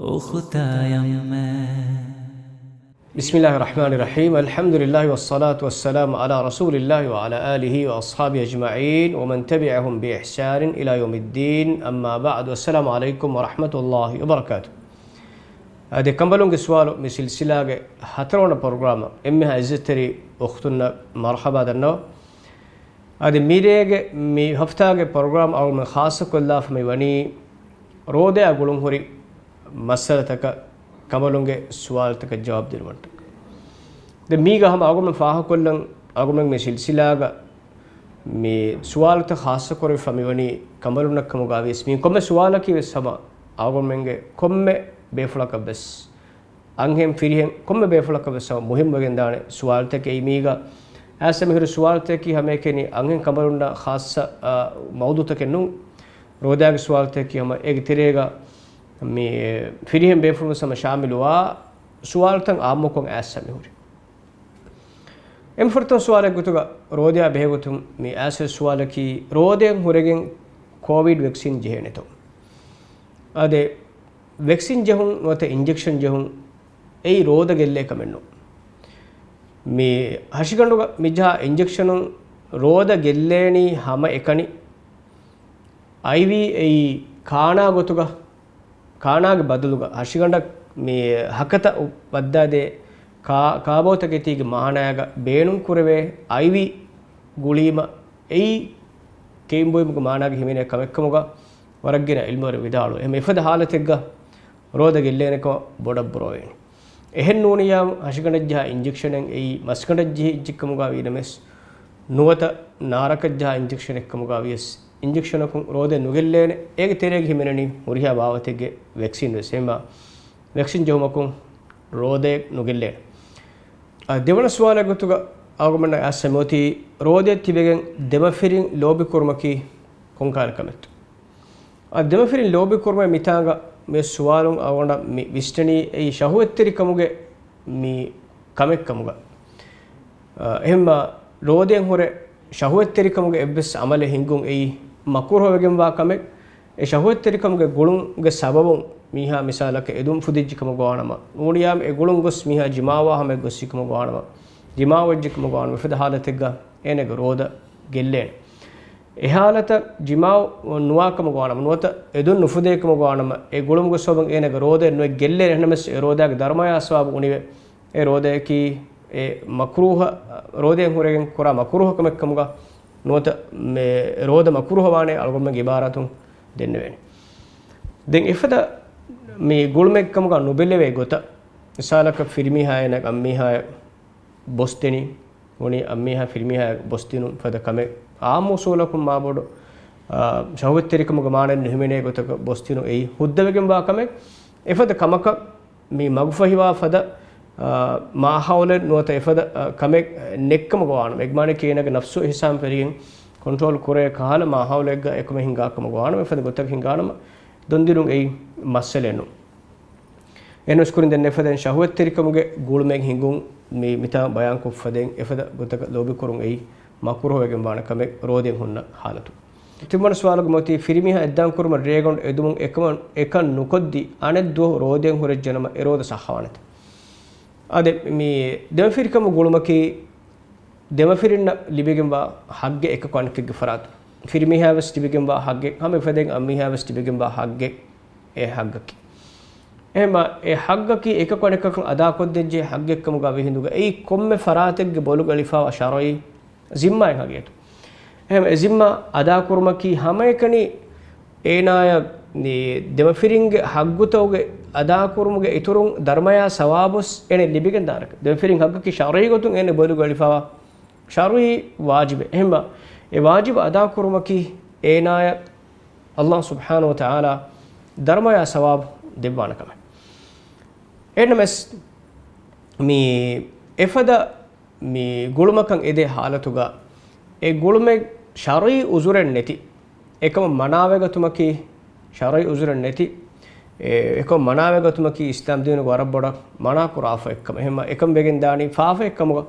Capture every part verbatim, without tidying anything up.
އުޚުތާ އައްމަ. بسم الله الرحمن الرحيم. الحمد لله والصلاة والسلام على رسول الله وعلى آله وأصحابه أجمعين ومن تبعهم بإحسان إلى يوم الدين. أما بعد. السلام عليكم ورحمة الله وبركاته. އަދި ކަނބަލުންގެ ސުވާލު މި ސިލްސިލާގެ ހަތަރުވަނަ ޕްރޮގްރާމަށް އެންމެހާ އިއްޒަތްތެރި އުޚްތުންނަށް މަރުޙަބާ ދަންނަވަން. އަދި މިރޭގެ މި ހަފްތާގެ ޕްރޮގްރާމް އަޅުގަނޑު ޚާއްޞަކޮށްލާފަ މި ވަނީ ރޯދަޔާ ގުޅުންހުރި މައްސަލަތަކަށް ކަނބަލުންގެ ސުވާލުތަކަށް ޖަވާބު ދިނުމަށްޓަކައި. ދެން މީގަ ހަމަ އަޅުގަނޑުމެން ފާހަގަކޮށްލަން، އަޅުގަނޑުމެން މި ސިލްސިލާގަ މި ސުވާލުތައް ޚާއްޞަކުރެވިފަ މިވަނީ ކަނބަލުންނަށް ކަމުގަ ވިޔަސް، މި ކޮންމެ ސުވާލަކީ ވެސް ހަމަ އަޅުގަނޑުމެންގެ ކޮންމެ ބޭފުޅަކަށް ވެސް، އަންހެން ފިރިހެން ކޮންމެ ބޭފުޅަކަށް ވެސް ހަމަ މުހިއްމުވެގެންދާނެ ސުވާލުތަކެއް. މީގަ އައިސް މިހިރު ސުވާލުތަކީ ހަމައެކަނި އަންހެން ކަނބަލުންނަށް ޚާއްޞަ، އާ، މައުޟޫޢުތަކެއް ނޫން. ރޯދަޔާގެ ސުވާލުތަކީ ހަމަ އޭގެ ތެރޭގަ މި ފިރިހެން ބޭފުޅުން ވެސް ހަމަ ޝާމިލުވާ ސުވާލުތައް އާއްމުކޮށް އައިސް މިހުރި. އެންމެ ފުރަތަމަ ސުވާލެއް ގޮތުގަ ރޯދަޔާ ބެހޭގޮތުން މި އައިސް ސުވާލަކީ، ރޯދައެއް ހުރެގެން ކޯވިޑް ވެކްސިން ޖެހޭނެތޯ؟ އާދެ، ވެކްސިން ޖެހުން ނުވަތަ އިންޖެކްޝަން ޖެހުން އެއީ ރޯދަ ގެއްލޭ ކަމެއް ނޫން. މި ހަށިގަނޑުގަ މިޖަހާ އިންޖެކްޝަނުން ރޯދަ ގެއްލޭނީ ހަމައެކަނި. އައިވީ އެއީ ކާނާ ގޮތުގަ، ކާނާގެ ބަދަލުގަ ހަށިގަނޑަށް މި ހަކަތަ ވައްދާދޭ ކާ-، ކާބޯތަކެތީގެ މާނަޔާގަ ބޭނުން ކުރެވޭ އައިވީ ގުޅީމަ އެއީ ކެއިން ބުއިމުގެ މާނާގަ ހިމެނޭ ކަމެއްކަމުގަ ވަރަށް ގިނަ ޢިލްމުވެރިން ވިދާޅުވޭ. އެހެން އެފަދަ ޙާލަތެއްގަ ރޯދަ ގެއްލޭނެ ކަމަށް ބޮޑަށް ބުރަވޭނެ. އެހެން ނޫނިއްޔާ ހަށިގަނޑަށް ޖަހާ އިންޖެކްޝަނެއް އެއީ މަސްގަނޑަށް ޖެހި އިންޖެކްކަމުގަ ވީނަމަވެސް ނުވަތަ ނާރަކަށް ޖަހާ އިންޖެކްޝަނެއްކަމުގަ ވިޔަސް އިންޖެކްޝަނަކުން ރޯދަ ނުގެއްލޭނެ. އޭގެ ތެރޭގަ ހިމެނެނީ ހުރިހާ ބާވަތެއްގެ ވެކްސިން ވެސް. އެހެންމާ ވެކްސިން ޖެހުމަކުން ރޯދައެއް ނުގެއްލޭނެ. އަ، ދެވަނަ ސުވާލެއް ގޮތުގަ އަޅުގަނޑަށް އައިސް މިއޮތީ ރޯދައަށް ތިބެގެން ދެމަފިރިން ލޯބިކުރުމަކީ ކޮންކަހަލަ ކަމެއްތޯ؟ އަ، ދެމަފިރިން ލޯބިކުރުމޭ މިތާނގަ މި ސުވާލުން އަޅުގަނޑަށް މި ވިސްނެނީ އެއީ ޝަހުވަތްތެރިކަމުގެ މި ކަމެއްކަމުގަ. އަ، އެހެންމާ ރޯދައިން ހުރެ ޝަހުވަތްތެރިކަމުގެ އެއްވެސް ޢަމަލެއް ހިންގުން އެއީ މަކްރޫހަވެގެންވާ ކަމެއް. އެ ޝަހުވަތްތެރިކަމުގެ ގުޅުމުގެ ސަބަބުން މީހާ މިސާލަކަށް އެދުން ފުދިއްޖެ ކަމުގަ ވާނަމަ، ނޫނިއްޔާމު އެ ގުޅުން ގޮސް މީހާ ޖިމާވާ ހަމައަށް ގޮއްސި ކަމުގަ ވާނަމަ، ޖިމާވެއްޖެ ކަމުގަ ވާނަމަ، އެފަދަ ޙާލަތެއްގަ އޭނަގެ ރޯދަ ގެއްލޭނެ. އެ ޙާލަތަށް ޖިމާވެ ނުވާ ކަމުގަ ވާނަމަ، ނުވަތަ އެދުން ނުފުދޭ ކަމުގަ ވާނަމަ، އެ ގުޅުމުގެ ސަބަބުން އޭނަގެ ރޯދައެއް ނުއެއް ގެއްލޭނެ. އެހެންނަމަވެސް އެ ރޯދައިގެ ދަރުމަޔާ ސަވާބު އުނިވެ، އެ ރޯދައަކީ އެ މަކްރޫހަ، ރޯދައިން ހުރެގެން ކުރާ މަކްރޫހަ ކަމެއް ކަމުގަ ނުވަތަ މެ-، ރޯދަ މަކްރޫހަ ވާނެ އަޅުގަނޑުމެންގެ ޢިބާރާތުން ދެންނެވޭނެ. ދެން އެފަދަ މި ގުޅުމެއް ކަމުގަ ނުބެލެވޭ ގޮތަށް، މިސާލަކަށް ފިރިމީހާ އޭނަ އަންމީހާޔަށް ބޮސްދެނީ، ވަނީ އަންމީހާ ފިރިމީހާޔަށް ބޮސްދިނުން ފަދަ ކަމެއް ޢާއްމު އުސޫލަކުން މާބޮޑު، އާ، ޝަހުވަތްތެރިކަމުގެ މާނައެއް ނުހިމެނޭ ގޮތަކަށް ބޮސްދިނުން އެއީ ހުއްދަވެގެންވާ ކަމެއް. އެފަދަ ކަމަކަށް މި މަގުފަހިވާ ފަދަ، އާ، މާހައުލެއް ނުވަތަ އެފަދަ، އާ، ކަމެއް ނެތްކަމުގަ ވާނަމަ، އެގެ މާނައަކީ އޭނަގެ ނަފްސު އިޙްސާން ފެށިގެން ކޮންޓްރޯލް ކުރޭ ކަހަލަ މާހައުލެއްގަ އެކަމެއް ހިނގާ ކަމުގަ ވާނަމަ، އެފަދަ ގޮތަކަށް ހިނގާނަމަ، ދޮންދިނުން އެއީ މައްސަލައެއް ނޫން. އެހެންވެސް ކުރިން ދެން އެފަދައިން ޝަހުވަތްތެރިކަމުގެ ގުޅުމެއް ހިނގުން މި މިތާ ބަޔާންކޮށްފަދައިން އެފަދަ ގޮތަކަށް ލޯބިކުރުން އެއީ މަކްރޫހަވެގެން ވާނެ ކަމެއް ރޯދައިން ހުންނަ ޙާލަތު. ތިންވަނަ ސުވާލުގަ މިއޮތީ ފިރިމީހާ އެއްދާން ކުރުމަށް ރޭގަނޑު އެދުމުން އެކަމަށް، އެކަން ނުކޮށްދީ އަނެއް ދުވަހު ރޯދައިން ހުރެއްޖެނަމަ އެ ރޯދަ ޞައްޙަވާނެތަ؟ އާދެ، މި ދެމަފިރިކަމު ގުޅުމަކީ ދެމަފިރިންނަށް ލިބިގެންވާ ޙައްޤެއް އެކަކު އަނެކެއްގެ ފަރާތުން. ފިރިމީހާ ވެސް ލިބިގެންވާ ޙައްޤެއް، ހަމަ އެފަދައިން އަންމީހާ ވެސް ލިބިގެންވާ ޙައްޤެއް އެ ޙައްޤަކީ. އެހެންމާ އެ ޙައްޤަކީ އެކަކު އަނެކަކަށް އަދާކޮށްދޭންޖެހޭ ޙައްޤެއްކަމުގަ ވިހިނދުގަ އެއީ ކޮންމެ ފަރާތެއްގެ ބޮލުގަ އެޅިފައިވާ ޝަރުޢީ ޒިންމާއެއް ހަގީގަތު. އެހެން އެ ޒިންމާ އަދާކުރުމަކީ ހަމައެކަނި އޭނާޔަށް މި ދެމަފިރިންގެ ޙައްޤުތަކުގެ އަދާކުރުމުގެ އިތުރުން ދަރުމަޔާ ސަވާބުވެސް އޭނަ ލިބިގެން ދާނެކަން. ދެމަފިރިން ޙައްޤަކީ ޝަރުޢީ ގޮތުން އޭނަ ބޮލުގަ އެޅިފައިވާ ޝަރުޢީ ވާޖިބެއް. އެހެންމާ އެ ވާޖިބު އަދާކުރުމަކީ އޭނާޔަށް ﷲ ސުބްޙާނަހޫ ވަތަޢާލާ ދަރުމަޔާ ސަވާބު ދެއްވާނެ ކަމެއް. އެހެންނަމަވެސް މި އެފަދަ މި ގުޅުމަކަށް އެދޭ ޙާލަތުގަ އެ ގުޅުމެއް ޝަރުޢީ ޢުޛުރެއް ނެތި، އެކަމަށް މަނާވެގަތުމަކީ، ޝަރުޢީ ޢުޛުރެއް ނެތި، އެ، އެކަމަށް މަނާވެގަތުމަކީ އިސްލާމް ދީނުގަ ވަރަށް ބޮޑަށް މަނާކުރާފަ އެއްކަމެއް. އެހެންމަ އެކަން ވެގެން ދާނީ ފާފައެއްކަމުގަ.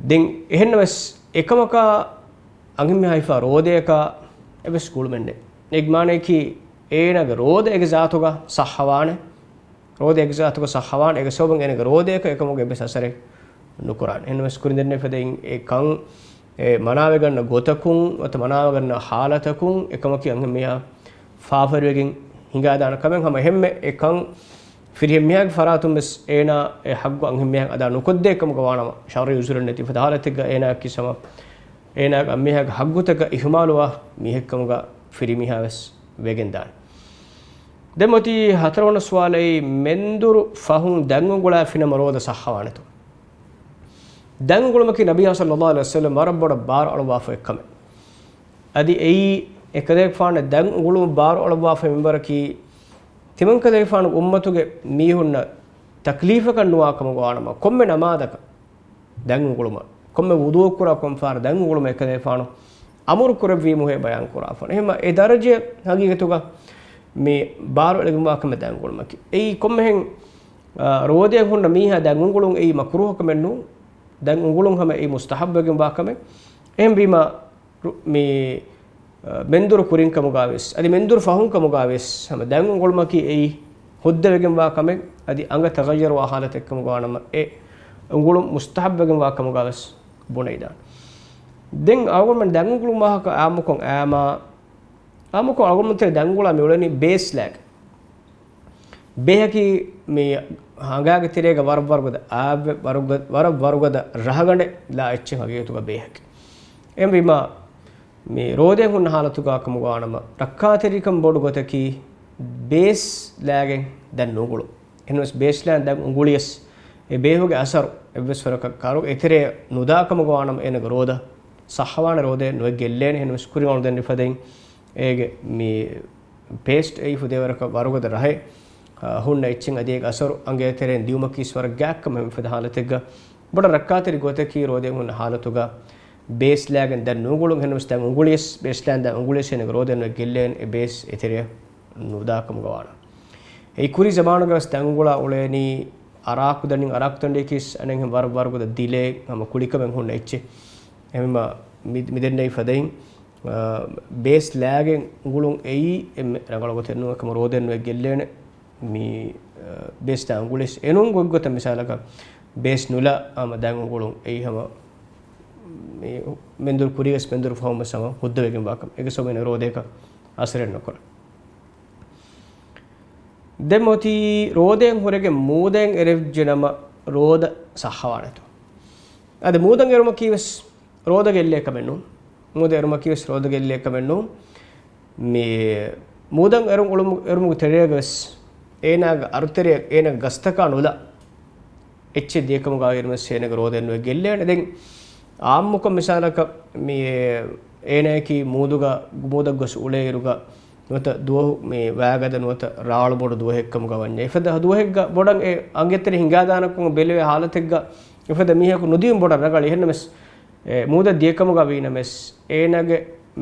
ދެން އެހެންނަމަވެސް އެކަމަކާ އަންހެންމީހާ ހިފާ ރޯދަޔަކާ އެއްވެސް ގުޅުމެއް ނެތް. އޭގެ މާނައަކީ އޭނާގެ ރޯދަ އޭގެ ޒާތުގަ ޞައްޙަވާނެ. ރޯދަ އޭގެ ޒާތުގަ ޞައްޙަވާނެ. އޭގެ ސަބަބުން އޭނާގެ ރޯދައަކަށް އެކަމުގެ އެއްވެސް އަސަރެއް ނުކުރާނެ. އެހެންވެސް ކުރިން ދެންނެވި ފަދައިން އެ ކަން، އެ މަނާވެގަންނަ ގޮތަކުން ނުވަތަ މަނާވެގަންނަ ހާލަތަކުން އެކަމަކީ އަންހެންމީހާ ފާފަވެރިވެގެން ހިނގާދާނެ ކަމެއް. ހަމަ އެހެންމެ އެ ކަން ފިރިހެން މީހާގެ ފަރާތުން ވެސް އޭނާ އެ ޙައްޤު އަންހެންމީހާ އަދާ ނުކޮށްދޭ ކަމުގަ ވާނަމަ، ޝަރުޢީ ޢުޛުރެއް ނެތި ފަދަ ޙާލަތެއްގަ އޭނާއަކީ ސަމަ އޭނާގެ އަންމީހާގެ ޙައްޤުތަކަށް އިހުމާލުވާ މީހެއްކަމުގަ ފިރިމީހާ ވެސް ވެގެންދާނެ. ދެން އޮތީ ހަތަރުވަނަ ސުވާލައީ، މެންދުރު ފަހުން ދަތް އުނގުޅާފިނަމަ ރޯދަ ޞައްޙަވާނެތޯ؟ ދަތް އުނގުޅުމަކީ ނަބިއްޔާ ޞައްލައްލާހު ޢަލައިހި ވަސައްލަމް ވަރަށް ބޮޑަށް ބާރު އަޅުއްވާފަ އޮތް ކަމެއް. އަދި އެއީ އެކަލޭގެފާނަށް ދަތް އުނގުޅުމަށް ބާރު އަޅުއްވާފަ މިންވަރަކީ، ތިމަންކަލޭގެފާނުގެ އުއްމަތުގެ މީހުންނަށް ތަކްލީފަކަށް ނުވާ ކަމުގަ ވާނަމަ، ކޮންމެ ނަމާދަކަށް ދަތް އުނގުޅުމަށް، ކޮންމެ ވުޟޫއަކު ކުރާ ކޮންފަހަރަށް ދަތް އުނގުޅުމަށް އެކަލޭގެފާނު އަމުރު ކުރެއްވީމުހޭ ބަޔާން ކުރާފަ. އެހެންމަ އެ ދަރަޖަ ހަގީގަތުގަ މި ބާރު އެޅިގެންވާ ކަމެއް ދަތް އުނގުޅުމަކީ. އެއީ ކޮންމެހެން، އާ، ރޯދައަށް ހުންނަ މީހާ ދަތް އުނގުޅުން އެއީ މަކްރޫހަ ކަމެއް ނޫން. ދަތް އުނގުޅުން ހަމަ އެއީ މުސްތަޙައްބުވެގެންވާ ކަމެއް. އެހެންވީމަ، ރު-، މި، އަ، މެންދުރު ކުރިން ކަމުގަ ވެސް، އަދި މެންދުރު ފަހުން ކަމުގަ ވެސް، ހަމަ ދަތް އުނގުޅުމަކީ އެއީ ހުއްދަވެގެންވާ ކަމެއް، އަދި އަނގަ ތަޣައްޔަރުވާ ޙާލަތެއް ކަމުގަ ވާނަމަ، އެ އުނގުޅުން މުސްތަޙައްބުވެގެންވާ ކަމުގަ ވެސް ބުނެވިދާނެ. ދެން އަޅުގަނޑުމެން ދަތް އުނގުޅުމުގެ ވާހަކަ އާއްމުކޮށް އާމާ، އާއްމުކޮށް އަޅުގަނޑުމެން ތެރޭ ދަތް އުނގުޅާ މި އުޅެނީ ބޭސް ލާގެ. ބޭހަކީ މި ހަނގާގެ ތެރޭގަ ވަރަށް ވަރުގަދަ އާއްވެ، ވަރުގަ-، ވަރަށް ވަރުގަދަ ރަހަގަނޑެއް ލާ އެއްޗެއް ހަގީގަތުގަ ބޭހަކީ. އެހެންވީމަ، މި ރޯދައަށް ހުންނަ ޙާލަތުގަ ކަމުގަ ވާނަމަ، ރައްކާތެރިކަން ބޮޑު ގޮތަކީ ބޭސް ލާގެން ދަތް ނުއުނގުޅުން. އެހެނަސް ބޭސް ލާގެން ދަތް އުނގުޅިޔަސް، އެ ބޭހުގެ އަސަރު އެއްވެސް ވަރަކަށް ކަރު އެތެރެއަށް ނުދާ ކަމުގަ ވާނަމަ، އޭނަގެ ރޯދަ ޞައްޙަވާނެ، ރޯދައެއް ނުއެއް ގެއްލޭނެ. އެހެނަސް ކުރިން އަޅުގަނޑު ދެންނެވި ފަދައިން އޭގެ މި ޕޭސްޓް އެއީ ފުދޭވަރަކަށް ވަރުގަދަ ރަހެއް، އަ، ހުންނަ އެއްޗެއް އަދި އޭގެ އަސަރު އަނގަޔަށް ތެރޭން ދިއުމަކީ ވަރަށް ގާތްކަމެއް. މިފަދަ ޙާލަތެއްގަ ބޮޑަށް ރައްކާތެރި ގޮތަކީ ރޯދައަށް ހުންނަ ޙާލަތުގަ ބޭސް ލާގެން ދަތް ނުއުނގުޅުން. އެހެނަސް ދަތް އުނގުޅިޔަސް، ބޭސް ލާގެން ދަތް އުނގުޅިޔަސް އޭނަގެ ރޯދައެއް ނުއެއް ގެއްލޭނެ، އެ ބޭސް އެތެރެއަށް ނުދާ ކަމުގަ ވާނަމަ. އެއީ ކުރީ ޒަމާނުގަ ވެސް ދަތް އުނގުޅާ އުޅޭނީ އަރާކުދަނޑިން. އަރާކުދަނޑިއަކީ ވެސް އަނެއްހެން ވަރަށް ވަރުގަދަ ދިލޭ ހަމަ ކުޅިކަމެއް ހުންނަ އެއްޗެއް. އެހެންވީމަ މި-، މިދެންނެވި ފަދައިން އާ، ބޭސް ލާގެން އުނގުޅުން އެއީ އެންމެ ރަނގަޅު ގޮތެއް ނޫން. އެކަމަ ރޯދައެއް ނުއެއް ގެއްލޭނެ މި، އާ، ބޭސް ދަތް އުނގުޅިޔަސް. އެނޫން ގޮތްގޮތަށް މިސާލަކަށް ބޭސް ނުލާ ހަމަ ދަތް އުނގުޅުން އެއީ ހަމަ މި މެންދުރު ކުރިޔަސް މެންދުރު ފަހުން ވެސް ހަމަ ހުއްދަވެގެންވާ ކަމެއް. އޭގެ ސަބަބުން ރޯދައަކަށް އަސަރެއް ނުކުރޭ. ދެން އޮތީ ރޯދައަށް ހުރެގެން މޫދައަށް އެރެވިއްޖެ ނަމަ ރޯދަ ޞައްޙަވާނެތޯ؟ އަދި މޫދައަށް އެރުމަކީ ވެސް ރޯދަ ގެއްލޭ ކަމެއް ނޫން. މޫދައަށް އެރުމަކީ ވެސް ރޯދަ ގެއްލޭ ކަމެއް ނޫން. މި މޫދައަށް އެރު-، އުޅުމު-، އެރުމުގެ ތެރޭގަ ވެސް އޭނާގެ އަރުތެރެއަށް އޭނާގެ ގަސްތަކާ ނުލާ އެއްޗެއް ދިޔަކަމުގަ އިރުމެސް އޭނަގެ ރޯދައެއް ނުއެއް ގެއްލޭނެ. ދެން އާއްމުކޮށް މިސާލަކަށް މި އޭނައަކީ މޫދުގަ، މޫދަށް ގޮސް އުޅޭއިރުގަ ނުވަތަ ދުވަހު މި ވައިގަދަ ނުވަތަ ރާޅު ބޮޑު ދުވަހެއްކަމުގަ ވަންޏާ، އެފަދަ ދުވަހެއްގަ ބޮޑަށް އެ އަނގަތެރި ހިނގާދާނަކުން ބެލެވޭ ހާލަތެއްގަ އެފަދަ މީހަކު ނުދިޔުން ބޮޑަށް ރަނގަޅީ. އެހެންނަމަސް އެ މޫދަށް ދިޔަކަމުގަ ވީނަމެސް އޭނަގެ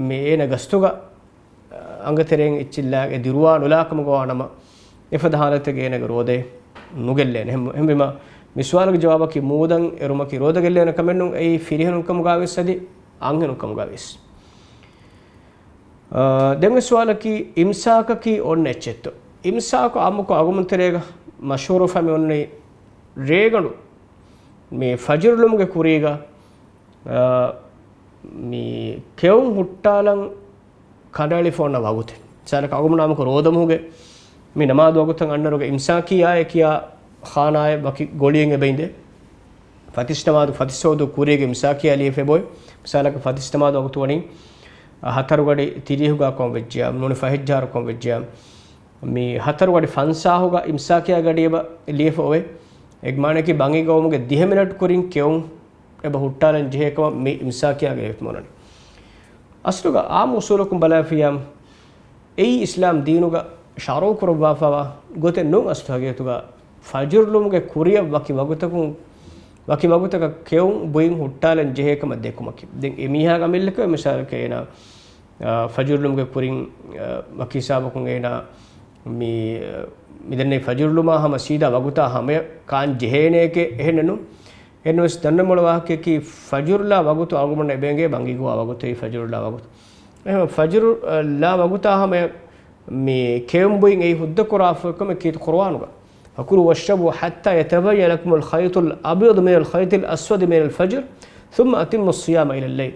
މި އޭނަ ގަސްތުގަ އަނގަތެރެއިން އެއްޗިއްލާ އެ ދިރުވާ ނުލާ ކަމުގަ ވާނަމަ، އެފަދަ ހާލަތެއްގަ އޭނަގެ ރޯދައެއް ނުގެއްލޭނެ. އެހެން-، އެހެންވީމަ، މި ސުވާލުގެ ޖަވާބަކީ މޫދަށް އެރުމަކީ ރޯދަ ގެއްލޭނެ ކަމެއް ނޫން، އެއީ ފިރިހެނުން ކަމުގަ ވެސް އަދި އަންހެނުން ކަމުގަ ވެސް. އާ، ދެން ސުވާލަކީ، އިމްސާކަކީ އޮންނަ އެއްޗެއްތޯ؟ އިމްސާކު އާއްމުކޮށް އަޅުގަނޑުމެން ތެރޭގަ މަޝްހޫރު ފަހަމެއް އޮންނަނީ ރޭގަނޑު މި ފަޖުރު ލުމުގެ ކުރީގަ، އާ، މި ކެއުން ހުއްޓާލަން ކަނޑައެޅިފަ އޮންނަ ވަގުތެއް. މިސާލަކަށް އަޅުގަނޑުމެން އާއްމުކޮށް ރޯދަމަހުގެ މި ނަމާދު ވަގުތަށް އަންނައިރުގަ އިމްސާކިއްޔާއޭ ކިޔާ ޚާނާއެއް ވަކި ގޮޅިއެއް އެބައިނދޭ. ފަތިސް ނަމާދު، ފަތިސް ވަގުތު ކުރީގެ އިމްސާކިއްޔާ ލިޔެފަ އެބައޮތް. މިސާލަކަށް ފަތިސް ނަމާދު ވަގުތު ވަނީ، އަ، ހަތަރު ގަޑި ތިރީހުގަ ކޮން ވެއްޖެޔާ، ނޫނީ ފަހެއްޖަހާއިރު ކޮން ވެއްޖެޔާ. މި ހަތަރު ގަޑި ފަންސާހުގަ އިމްސާކިއްޔާ ގަޑި އެބަ ލިޔެފަ އޮވޭ. އޭގެ މާނައަކީ ބަނގި ގައުމުގެ ދިހަ މިނެޓް ކުރިން ކެއުން އެބަ ހުއްޓާލަން ޖެހޭ ކަމަށް މި އިމްސާކިއްޔާގަ ލިޔެފަ އޮންނަނީ. އަސްލުގަ އާއްމު އުސޫލަކުން ބަލާފިޔާ، އެއީ އިސްލާމް ދީނުގަ ޝަރުޢު ކުރައްވާފައިވާ ގޮތެއް ނޫން. އަސްލު ހަގީގަތުގަ ފަޖުރު ލުމުގެ ކުރިއަށް ވަކި ވަގުތަކުން، ވަކި ވަގުތަކަށް ކެއުން ބުއިން ހުއްޓާލަން ޖެހޭ ކަމަށް ދެކުމަކީ. ދެން އެ މީހާގެ އަމިއްލަކަށް މިސާލަކަށް އޭނާ، އާ، ފަޖުރު ލުމުގެ ކުރިން، އާ، ވަކި ހިސާބަކުން އޭނާ މި، އާ، މިދެންނެވި ފަޖުރު ލުމާ ހަމަ ސީދާ ވަގުތާ ހަމަޔަށް ކާން ޖެހޭނެއެކޭ އެހެނެއްނު. އެހެންވެސް ދަންނަމުޅަ ވާހަކަޔަކީ ފަޖުރު ލާ ވަގުތު އަޅުގަނޑުމެންނަށް އެބައިނގޭ ބަނގީ ގޮވާ ވަގުތު އެއީ ފަޖުރު ލާ ވަގުތު. އެހެން ފަޖުރު، އަ، ލާ ވަގުތާ ހަމަޔަށް މި ކެއުން ބުއިން އެއީ ހުއްދަ ކުރާފަ ކަމެއް ކީރިތި ޤުރުއާނުގަ. فكلوا واشربوا حتى يتبين لكم الخيط الأبيض من الخيط الأسود من الفجر ثم أتموا الصيام إلى الليل.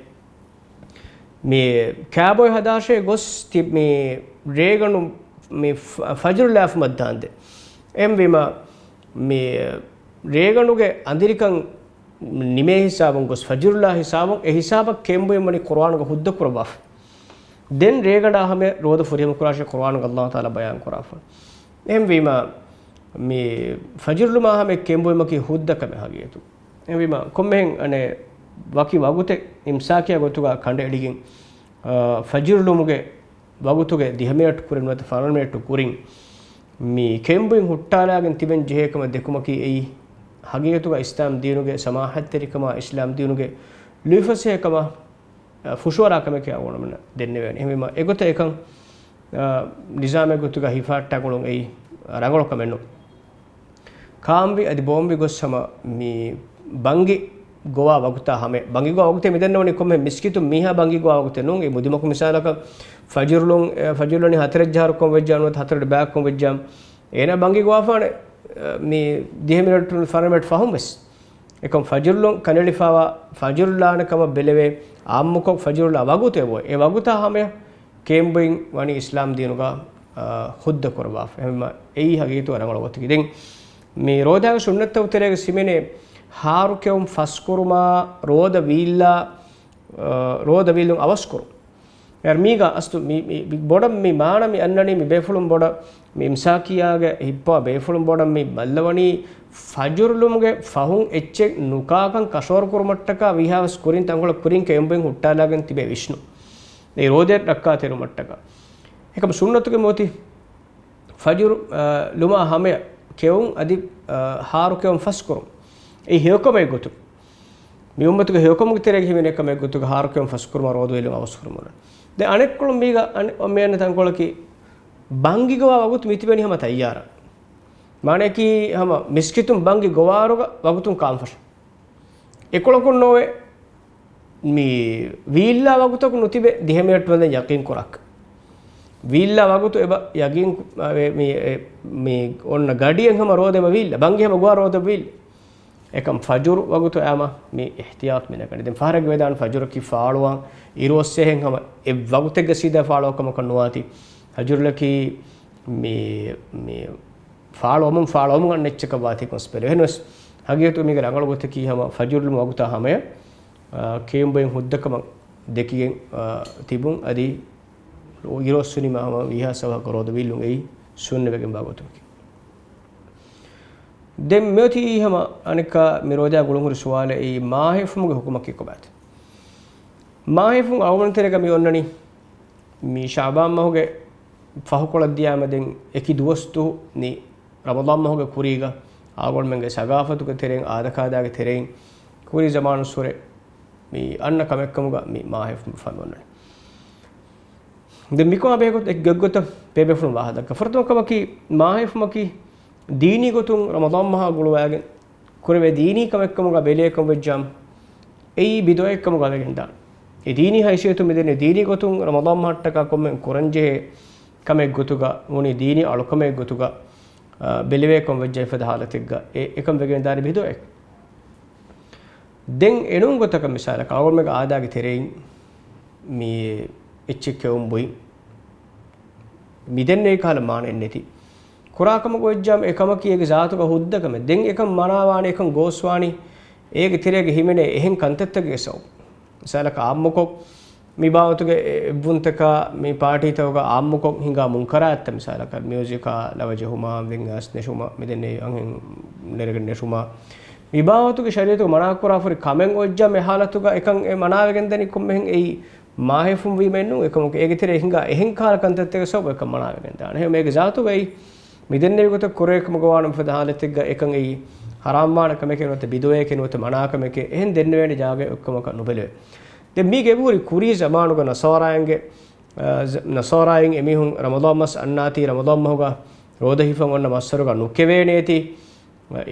މި ކާބޮއެ ހަދާށޭ ގޮސް ތި-، މި ރޭގަނޑު މި ފަ-، ފަޖުރު ލާފުމަށް ދާންދެ. އެހެންވީމަ، މި ރޭގަނޑުގެ އަނދިރިކަން ނިމޭ ހިސާބުން ގޮސް، ފަޖުރުލާ ހިސާބުން އެ ހިސާބަށް ކެއުން ބުއިން ވަނީ ޤުރުއާނުގަ ހުއްދަ ކުރައްވާފަ. ދެން ރޭގަނޑާ ހަމަޔަށް ރޯދަ ފުރިހަމަ ކުރާށޭ ޤުރުއާނުގަ ﷲ ތަޢާލާ ބަޔާން ކުރާފަ. އެހެންވީމަ، މި ފަޖުރުލުމާ ހަމަޔަށް ކެއުން ބުއިމަކީ ހުއްދަ ކަމެއް ހަގީގަތު. އެހެންވީމަ، ކޮންމެހެން އަނެއް ވަކި ވަގުތެއް އިމްސާކީ ގޮތުގަ ކަނޑައެޅިގެން، އާ، ފަޖުރުލުމުގެ ވަގުތުގެ ދިހަ މިނެޓް ކުރިން ނުވަތަ ފަނަރަ މިނެޓް ކުރިން މި ކެއުން ބުއިން ހުއްޓާލާގެން ތިބެން ޖެހޭ ކަމަށް ދެކުމަކީ އެއީ ހަގީގަތުގަ އިސްލާމް ދީނުގެ ސަމާޙަތްތެރިކަމާ، އިސްލާމް ދީނުގެ ލުއިފަސޭހަކަމާ، އަ، ފުށުއަރާ ކަމެކޭ އަޅުގަނޑުމެންނަށް ދެންނެވޭނެ. އެހެންވީމަ، އެގޮތަށް އެކަން، އަ، ނިޒާމެއް ގޮތުގަ ހިފާއްޓާ ގުޅުން އެއީ ރަނގަޅު ކަމެއް ނޫން. ކާންވި އަދި ބޯންވި ގޮސް ހަމަ މި ބަންގި ގޮވާ ވަގުތާ ހަމަ، ބަންގި ގޮވާ ވަގުތޭ މިދެންނެވަނީ ކޮންމެ މިސްކިތުން މީހާ ބަންގި ގޮވާ ވަގުތެއް ނޫން. އެ މުދިމަކު މިސާލަކަށް ފަޖުރުލުން، އެ، ފަޖުރުލަނީ ހަތަރެއް ޖަހަރު ކޮން ވެއްޖާ ނުވަތަ ހަތަރު ބައި ކޮން ވެއްޖާ އޭނާ ބަންގި ގޮވާފާނެ، އެ، މި ދިހަ މިނެޓުން ފަނަރަ މިނެޓް ފަހުން ވެސް. އެކަމް ފަޖުރުލުން ކަނޑައެޅިފާވާ ފަޖުރުލާނެ ކަމަށް ބެލެވޭ އާއްމުކޮށް ފަޖުރުލާ ވަގުތު އެބޮތް. އެ ވަގުތާ ހަމަޔަށް ކެއުން ބުއިން ވަނީ އިސްލާމް ދީނުގަ، އާ، ހުއްދަ ކުރައްވާފަ. އެހެންވީމަ އެއީ ހަގީގަތުގަ ރަނގަޅު ގޮތަކީ. ދެން މި ރޯދާގެ ސުންނަތްތައް ތެރޭގަ ހިމެނޭ ހާރު ކެއުން ފަސްކުރުމާ ރޯދަ ވީއްލާ، އާ، ރޯދަ ވީއްލުން އަވަސްކުރުން. އެ މީގަ އަސްލު މި، މި، މި ބޮޑަށް މި މާނަ މި އަންނަނީ މި ބޭފުޅުން ބޮޑަށް މި އިމްސާކީއާގެ ހިއްޕާ ބޭފުޅުން ބޮޑަށް މި ބައްލަވަނީ ފަޖުރުލުމުގެ ފަހުން އެއްޗެއް ނުކާކަން ކަށަވަރު ކުރުމަށްޓަކާ ވީހާވެސް ކުރިން ތަންކޮޅެއް ކުރިން ކެއުން ބުއިން ހުއްޓާލާގެން ތިބޭ ވިޝްނު. އެ ރޯދަ ރައްކާތެރިވުމަށްޓަކާ. އެކަމް ސުންނަތުގެ މިއޮތީ ފަޖުރު، އާ، ލުމާ ހަމަޔަށް ކެއުން އަދި، އާ، ހާރު ކެއުން ފަސްކުރުން. އެއީ ހެޔޮކަމެއް ގޮތުން. މި އުއްމަތުގެ ހެޔޮކަމުގެ ތެރޭގަ ހިމެނޭ ކަމެއް ގޮތުގަ ހާރު ކެއުން ފަސްކުރުމާ ރޯދަ ވީއްލުން އަވަސްކުރުމުން. ދެން އަނެއްކޮޅުން މީގަ އަނެއް މި އަންނަ ތަންކޮޅަކީ ބަންގި ގޮވާ ވަގުތު މި ތިބެނީ ހަމަ ތައްޔާރަށް. މާނައަކީ ހަމަ މިސްކިތުން ބަންގި ގޮވާއިރުގަ ވަގުތުން ކާންފަށަ. އެކޮޅަކުން ނޯވޭ މި ވީއްލާ ވަގުތަކު ނުތިބެ ދިހަ މިނެޓް ވަންދެން ޔަޤީން ކުރާކަށް. ވީއްލާ ވަގުތު އެބަ ޔަޤީން ކު-، އާ، މި، އެ، މި އޮންނަ ގަޑިއެއް ހަމަ ރޯދަ އެބަ ވީއްލަ. ބަންގި ހަމަ ގޮވާ ރޯދަ ވީއްލަ. އެކަމް ފަޖުރު ވަގުތު އައިމަ މި އިޙްތިޔާޠު މި ނަގަނީ. ދެން ފަހަރެއްގަ ވެދާނެ ފަޖުރަކީ ފާޅުވާން އިރުއޮއްސޭހެން ހަމަ އެ ވަގުތެއްގަ ސީދާ ފާޅުވާ ކަމަކަށް ނުވާތީ. ފަޖުރަކީ މި، މި ފާޅުވަމުން، ފާޅުވަމުން އަންނަ އެއްޗަކަށް ވާތީ ކޮންސްޕެލެ. އެހެންވެސް ހަގީގަތު މީގެ ރަނގަޅު ގޮތަކީ ހަމަ ފަޖުރުލުމު ވަގުތާ ހަމަޔަށް، އާ، ކެއުން ބުއިން ހުއްދަކަމަށް ދެކިގެން، އާ، ތިބުން އަދި އިރުއޮއްސުނީމާ ހަމަ ވީހާ ސަވަހަކަށް ރޯދަ ވީއްލުން އެއީ ސުންނަވެގެންވާ ގޮތަކީ. ދެން މިއޮތީ ހަމަ އަނެއްކާ މި ރޯދާ ގުޅުންހުރި ސުވާލެއް އެއީ މާހެފުމުގެ ހުކުމަކީ ކޮބާތަ؟ މާހެފުން އަޅުގަނޑު ތެރޭގަ މި އޮންނަނީ މި ޝަޢުބާން މަހުގެ ފަހުކޮޅަށް ދިޔާމަ ދެން އެކި ދުވަސް ދުވަހު މި ރަމަޟާން މަހުގެ ކުރީގަ އަޅުގަނޑުމެންގެ ސަގާފަތުގެ ތެރެއިން އާދަކާދާގެ ތެރެއިން ކުރީ ޒަމާނުއްސުރެ މި އަންނަ ކަމެއްކަމުގަ މި މާހެފުން ފަންނަން. ދެން މިކޮށް ބޭގޮތް އެއް ގޮތްގޮތަށް ބޭބޭފުޅުން ވާހަކަ ދައްކާ. ފުރަތަމަ ކަމަކީ މާހެފުމަކީ ދީނީ ގޮތުން ރަމަޟާން މަހާ ގުޅުވާގެން ކުރެވޭ ދީނީ ކަމެއްކަމުގަ ބެލޭ ކަމަށް ވެއްޖާމަ އެއީ ބިދުޢައެއްކަމުގަ ވެގެންދާނެ. އެ ދީނީ ހައިސިއްޔަތުން މިދެނީ ދީނީ ގޮތުން ރަމަޟާން މަހަށްޓަކާ ކޮންމެ ކުރަންޖެހޭ ކަމެއް ގޮތުގަ ވުނީ ދީނީ އަޅުކަމެއް ގޮތުގަ، އާ، ބެލެވޭ ކަމަށް ވެއްޖެ ފަދަ ހާލަތެއްގަ އެ އެކަން ވެގެންދާނެ ބިދުޢައެއް. ދެން އެނޫން ގޮތަކަށް މިސާލަކަށް އަޅުގަނޑުމެންގެ އާދާގެ ތެރެއިން މި އެއްޗެއް ކެއުން ބުއިން މިދެންނެވި ކަހަލަ މާނައެއް ނެތި. ކުރާ ކަމަކު ވެއްޖާމަ އެ ކަމަކީ އޭގެ ޒާތުގަ ހުއްދަ ކަމެއް. ދެން އެކަން މަނާވާނެ، އެކަން ގޯސްވާނީ އޭގެ ތެރޭގަ ހިމެނޭ އެހެން ކަންތައްތަކެއްގެ ސަބަބުން. މިސާލަކަށް އާއްމުކޮށް މި ބާވަތުގެ އެ-، އެއްވުންތަކާ މި ޕާޓީތަކުގަ އާއްމުކޮށް ހިނގާ މުންކަރާތްތައް މިސާލަކަށް މިއުޒިކާ ލަވަ ޖެހުމާ، ވެން އައިސް ނެށުމާ، މިދެންނެވި އަންހެން ނެރެގެން ނެށުމާ، މި ބާވަތުގެ ޝަރީޢަތުގަ މަނާކުރާފަ ހުރި ކަމެއް އޮތްޖާމަ އެ ހާލަތުގަ އެކަން އެ މަނާވެގެންދަނީ ކޮންމެހެން އެއީ މާހެފުން ވީމައެއްނޫން. އެކަމަކު އޭގެ ތެރޭ ހިނގާ އެހެން ކަހަލަ ކަންތައްތަކެއްގެ ސަބަބުން އެކަން މަނާވެގެންދާނެ. އެހެން އޭގެ ޒާތުގައި މި ދެންނެވި ގޮތަށް ކުރޭ ކަމަކު ވާނަމަ ފަދަ ހާލަތެއްގަ އެކަން އެއީ ހަރާމްވާނެ ކަމެކޭ ނުވަތަ ބިދުޢައެކޭ ނުވަތަ މަނާ ކަމެކޭ އެހެން ދެންނެވޭނެ ޖާގައެއް އޮތްކަމަކަށް ނުބެލެވޭ. ދެން މީގެ އެބަހުރި ކުރީ ޒަމާނުގަ ނަޞާރާއިންގެ، އަ، ޒަ-، ނަޞާރާއިން އެމީހުން ރަމަޟާން މަސް އަންނާތީ ރަމަޟާން މަހުގަ ރޯދަ ހިފަން އޮންނަ މައްސަރުގަ ނުކެވޭނޭތީ،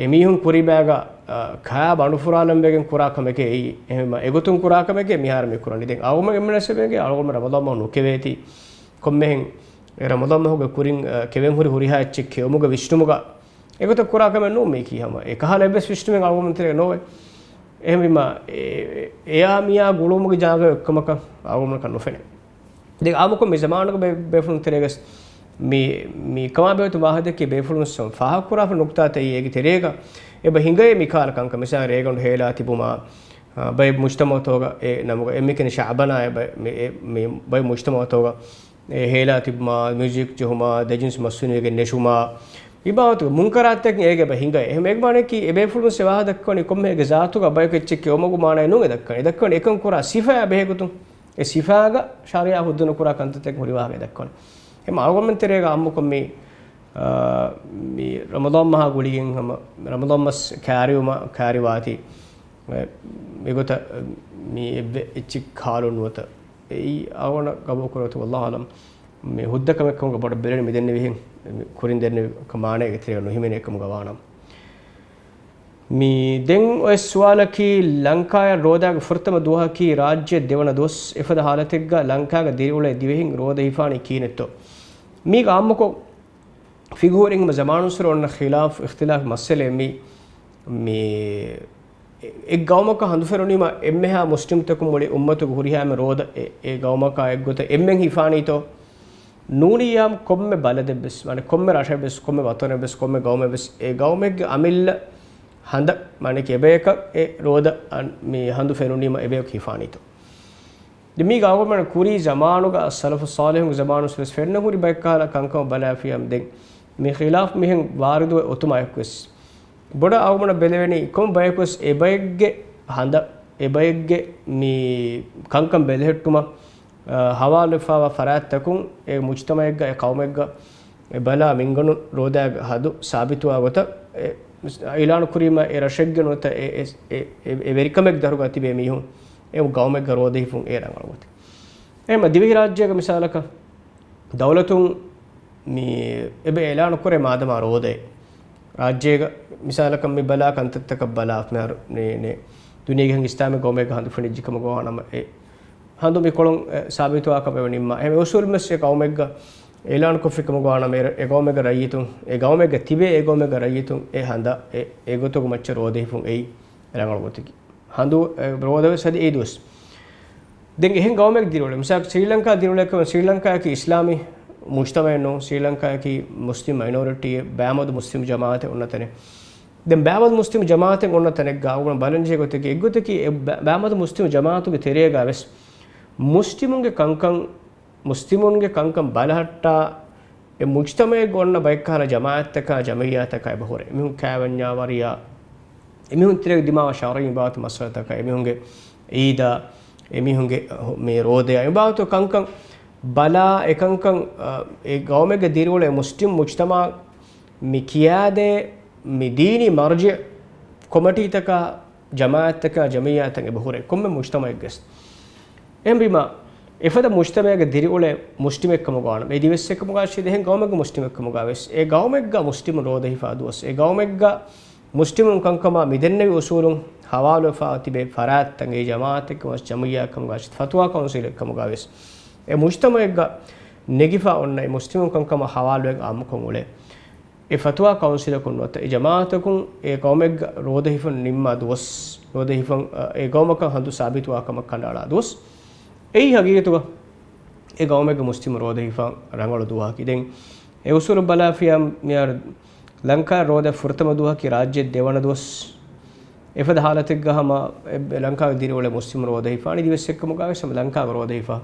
އެމީހުން ކުރީބާގަ، އަ، ކާ ބަނޑުފުރާލަން ވެގެން ކުރާ ކަމެކޭ އެއީ. އެހެންވީމަ އެގޮތުން ކުރާ ކަމެކޭ މިހާރު މި ކުރަނީ. ދެން އަޅުގަނޑުމެން އެންމެނަށް އެބަ އެނގޭ އަޅުގަނޑުމެން ރަމަޟާން މަހު ނުކެވޭތީ ކޮންމެހެން އެ ރަމަޟާން މަހުގެ ކުރިން، އަ، ކެވެން ހުރި ހުރިހާ އެއްޗެއް ކެއުމުގެ ވިސްނުމުގަ އެގޮތަށް ކުރާ ކަމެއް ނޫން މީކީ ހަމަ. އެ ކަހަލަ އެއްވެސް ވިސްނުމެއް އަޅުގަނޑުމެން ތެރޭގަ ނޯވޭ. އެހެންވީމަ، އެ، އެ، އެޔާ މިޔާ ގުޅުމުގެ ޖާގަ އެއްކަމަކަށް އަޅުގަނޑަކަށް ނުފެނޭ. ދެން އާއްމުކޮށް މި ޒަމާނުގެ ބޭ-، ބޭފުޅުން ތެރޭގަސް މި، މި ކަމާ ބެހޭ ވާހަކަ ދެއްކި ބޭފުޅުން ފާހަގަކުރާފަ ނުކުތާތައް އޭގެ ތެރޭގަ އެބަ ހިނގައޭ މި ކަހަލަ ކަންކަން. މިސާލަށް ރޭގަނޑު ހޭލާ ތިބުމާ، އާ، ބައެއް މުޖްތަމަޢުތަކުގަ އެ ނަމުގަ އެ މިކަނި ޝަޢުބާނާ އެ ބަ-، މި، އެ، މި ބައެއް މުޖްތަމަޢުތަކުގަ އެ ހޭލާ ތިބުމާ، މިއުޒިކް ޖެހުމާ، ދެޖިންސް މަސްތުނިވެގެން ނެށުމާ، މި ބާވަތުގެ މުންކަރާތްތަކެއް އޭގެ އެބަ ހިނގައޭ. އެހެން އޭގެ މާނައަކީ އެ ބޭފުޅުން ވެސް ވާހަކަ ދައްކަވަނީ ކޮންމެ އޭގެ ޒާތުގަ ބަޔަކު އެއްޗެއް ކެއުމުގެ މާނައެއް ނޫން އެ ދައްކަނީ. އެ ދައްކަވަނީ އެކަން ކުރާ ސިފައާ ބެހޭގޮތުން. އެ ސިފާގަ ޝަރީޢާ ހުއްދަ ނުކުރާ ކަންތައްތަކެއް ހުރި ވާހަކަ ދައްކަވަނީ. އެހެން އަޅުގަނޑުމެން ތެރޭގަ އާއްމުކޮށް މި، އާ، މި ރަމަޟާން މަހާ ގުޅިގެން ހަމަ ރަމަޟާން މަސް ކާރިވުމަށް ކާރިވާތީ، އެ، އެގޮތަށް މި އެއްވެ އެއްޗެއް ކާލުން ނުވަތަ. އެއީ އަޅުގަނޑަށް ގަބޫލު ކުރެވޭތޯ، ވައްލާހު އަޢުލަމް. މި ހުއްދަ ކަމެއް ކަމުގަ ބޮޑަށް ބެލެނި މި ދެންނެވިހެން، މި ކުރިން ދެންނެވި ކަމާނައޭގެ ތެރޭގަ ނުހިމެނޭ ކަމުގަ ވާނަމަ. މި ދެން އޮތް ސުވާލަކީ، ލަންކާއަށް ރޯދާގެ ފުރަތަމަ ދުވަހަކީ ރާއްޖެ ދެވަނަ ދުވަސް. އެފަދަ ހާލަތެއްގަ ލަންކާގަ ދިރިއުޅޭ ދިވެހިން ރޯދަ ހިފާނީ ކިހިނެއްތޯ؟ މީގަ އާއްމުކޮށް ފިގުހުރިން ހަމަ ޒަމާނުއްސުރެ އޮންނަ ޚިލާފް، އިޚްތިލާފް މައްސަލައެއް މި، މި އެ، އެއް ގައުމަކަށް ހަނދު ފެނުނީމަ އެންމެހާ މުސްލިމްތަކުން މުޅި އުއްމަތުގެ ހުރިހާ އެންމެ ރޯދަ އެ، އެ ގައުމަކާ އެއްގޮތަށް އެންމެން ހިފާނީތޯ؟ ނޫނިއްޔާމު ކޮންމެ ބަލަދެއްވެސް، މާނަ ކޮންމެ ރަށެއްވެސް، ކޮންމެ ވަތަނެއްވެސް، ކޮންމެ ގައުމެއްވެސް، އެ ގައުމެއްގެ އަމިއްލަ ހަނދަށް، މާނަ އެބަޔަކަށް އެ ރޯދަ އަން-، މި ހަނދު ފެނުނީމަ އެބަޔަކު ހިފާނީތޯ؟ ދެން މީގަ އަޅުގަނޑުމެން ކުރީ ޒަމާނުގަ ސަލަފު ޞާލިޙުންގެ ޒަމާނުސް ވެސް ފެންނަ ހުރި ބައެއް ކަހަލަ ކަންކަމަށް ބަލާފިޔަމް ދެން މި ޚިލާފް މިހެން ވާރިދުވެ އޮތުމާއެކުވެސް ބޮޑަށް އަޅުގަނޑަށް ބެލެވެނީ ކޮން ބަޔަކުވެސް އެބައެއްގެ ހަނދަށް އެބައެއްގެ މި ކަންކަން ބެލެހެއްޓުމަށް، އަ، ހަވާލުވެފާވާ ފަރާތްތަކުން އެ މުޖްތަމައެއްގަ އެ ޤައުމެއްގަ އެ ބަލާ މިންގަނޑު ރޯދާގެ ހަނދު ސާބިތުވާ ގޮތަށް އެ އިޢުލާނު ކުރީމަ އެ ރަށެއްގެ ނުވަތަ އެ، އެ، އެ، އެ، އެ ވެރިކަމެއްގެ ދަށުގަ ތިބޭ މީހުން އެ ގައުމެއްގަ ރޯދަ ހިފުން އެ ރަނގަޅު ގޮތެއް. އެހެންމަ ދިވެހިރާއްޖޭގެ މިސާލަކަށް ދައުލަތުން މި އެބަ އިޢުލާނު ކުރޭ މާދަމާ ރޯދައެއް ރާއްޖޭގަ މިސާލަކަށް މި ބަލާ ކަންތައްތަކަށް ބަލާ މިހާރު ނޭ، ނޭ، ދުނިޔޭގެ ހިނގި އިސްލާމީ ގައުމެއްގަ ހަނދު ފެނިއްޖެ ކަމަށް ގޮވާނަމަ އެ ހަނދު މިކޮޅުން، އެ، ސާބިތުވާ ކަމެއް ނިންމާ. އެހެން އުސޫލުން ވެސް އެ ގައުމެއްގަ އިޢުލާނު ކޮށްފި ކަމަށް ގޮވާނަމަ އެ، އެ ގައުމެއްގަ ރައްޔިތުން، އެ ގައުމެއްގަ ތިބޭ އެ ގައުމެއްގަ ރައްޔިތުން އެ ހަނދަށް އެ، އެ ގޮތުގެ މައްޗަށް ރޯދަ ހިފުން އެއީ ރަނގަޅު ގޮތަކީ. ހަނދު، އެ، ރޯދަ ވެސް އަދި އެ ދުވަސް. ދެން އެހެން ގައުމެއް ދިރިއުޅޭ. މިސާލަކަށް ސްރީލަންކާ ދިރިއުޅޭ ކަމަށް، ސްރީލަންކާއަކީ އިސްލާމީ މުޖްތަމަޢެއް ނޫން. ސްރީލަންކާއަކީ މުސްލިމް މައިނޯރިޓީއެއް، ބައިމަދު މުސްލިމް ޖަމާޢަތެއް އޮންނަ ތަނެއް. ދެން ބައިމަދު މުސްލިމް ޖަމާޢަތެއް އޮންނަ ތަނެއްގަ އަޅުގަނޑު ބަލަންޖެހޭ ގޮތަކީ، އެއްގޮތަކީ އެ ބަ-، ބައިމަދު މުސްލިމް ޖަމާޢަތުގެ ތެރޭގަ ވެސް މުސްލިމުންގެ ކަންކަން، މުސްލިމުންގެ ކަންކަން ބަލަހައްޓާ އެ މުޖްތަމަޢެއްގަ އޮންނަ ބައެއް ކަހަލަ ޖަމާޢަތްތަކާ، ޖަމިއްޔާތަކާ އެބަ ހުރޭ. އެމީހުން ކާވެންޏާ ވަރިޔާ، އެމީހުން ތެރޭގަ ދިމާވާ ޝަރުޢީ އިބާދަތު މައްސަލަތަކާ، އެމީހުންގެ ޢީދާ، އެމީހުންގެ މި ރޯދަޔާ، އެ ބާވަތު ކަންކަން ބަލާ، އެ ކަންކަން، އަ، އެ ގައުމެއްގަ ދިރިއުޅޭ މުސްލިމް މުޖްތަމަޢަށް މި ކިޔާދޭ މި ދީނީ މަރްޖިޢު ކޮމިޓީތަކާ، ޖަމާޢަތްތަކާ، ޖަމިއްޔާތަކާ އެބަ ހުރޭ ކޮންމެ މުޖްތަމަޢެއްގަސް. އެހެންވީމަ، އެފަދަ މުޖްތަމަޢެއްގަ ދިރިއުޅޭ މުސްލިމެއްކަމުގަ ވާނަމަ، އެ ދިވެއްސެއްކަމުގަ ވެސް، އެހެން ގައުމެއްގެ މުސްލިމެއްކަމުގަ ވެސް، އެ ގައުމެއްގަ މުސްލިމުން ރޯދަ ހިފާ ދުވަސް، އެ ގައުމެއްގަ މުސްލިމުން ކަންކަމާ މިދެންނެވި އުސޫލުން ހަވާލުވެފާ ތިބޭ ފަރާތްތައް، އެ ޖަމާޢަތެއްގެ ވެސް ޖަމިއްޔާ ކަމުގަ ވެސް، ފަތުވާ ކައުންސިލެއް ކަމުގަ ވެސް، އެ މުޖްތަމަޢެއްގަ ނެގިފާ އޮންނަ އެ މުސްލިމުން ކަންކަމާ ހަވާލުވެގެން އާއްމުކޮށް އުޅޭ. އެ ފަތުވާ ކައުންސިލަކުން ނުވަތަ އެ ޖަމާޢަތަކުން އެ ގައުމެއްގަ ރޯދަ ހިފަން ނިންމާ ދުވަސް، ރޯދަ ހިފަން، އަ، އެ ގައުމަކަށް ހަނދު ސާބިތުވާ ކަމަށް ކަނޑައަޅާ ދުވަސް، އެއީ ހަގީގަތުގަ އެ ގައުމެއްގެ މުސްލިމު ރޯދަ ހިފަން ރަނގަޅު ދުވަހަކީ. ދެން އެ އުސޫލު ބަލާފިޔާ މިހާރު ލަންކާ ރޯދަ ފުރަތަމަ ދުވަހަކީ ރާއްޖެ ދެވަނަ ދުވަސް. އެފަދަ ހާލަތެއްގަ ހަމަ އެ ލަންކާގެ ދިރިއުޅޭ މުސްލިމު ރޯދަ ހިފާނީ ދިވެއްސެއްކަމުގަ ވެސް ހަމަ ލަންކާގެ ރޯދަ ހިފާ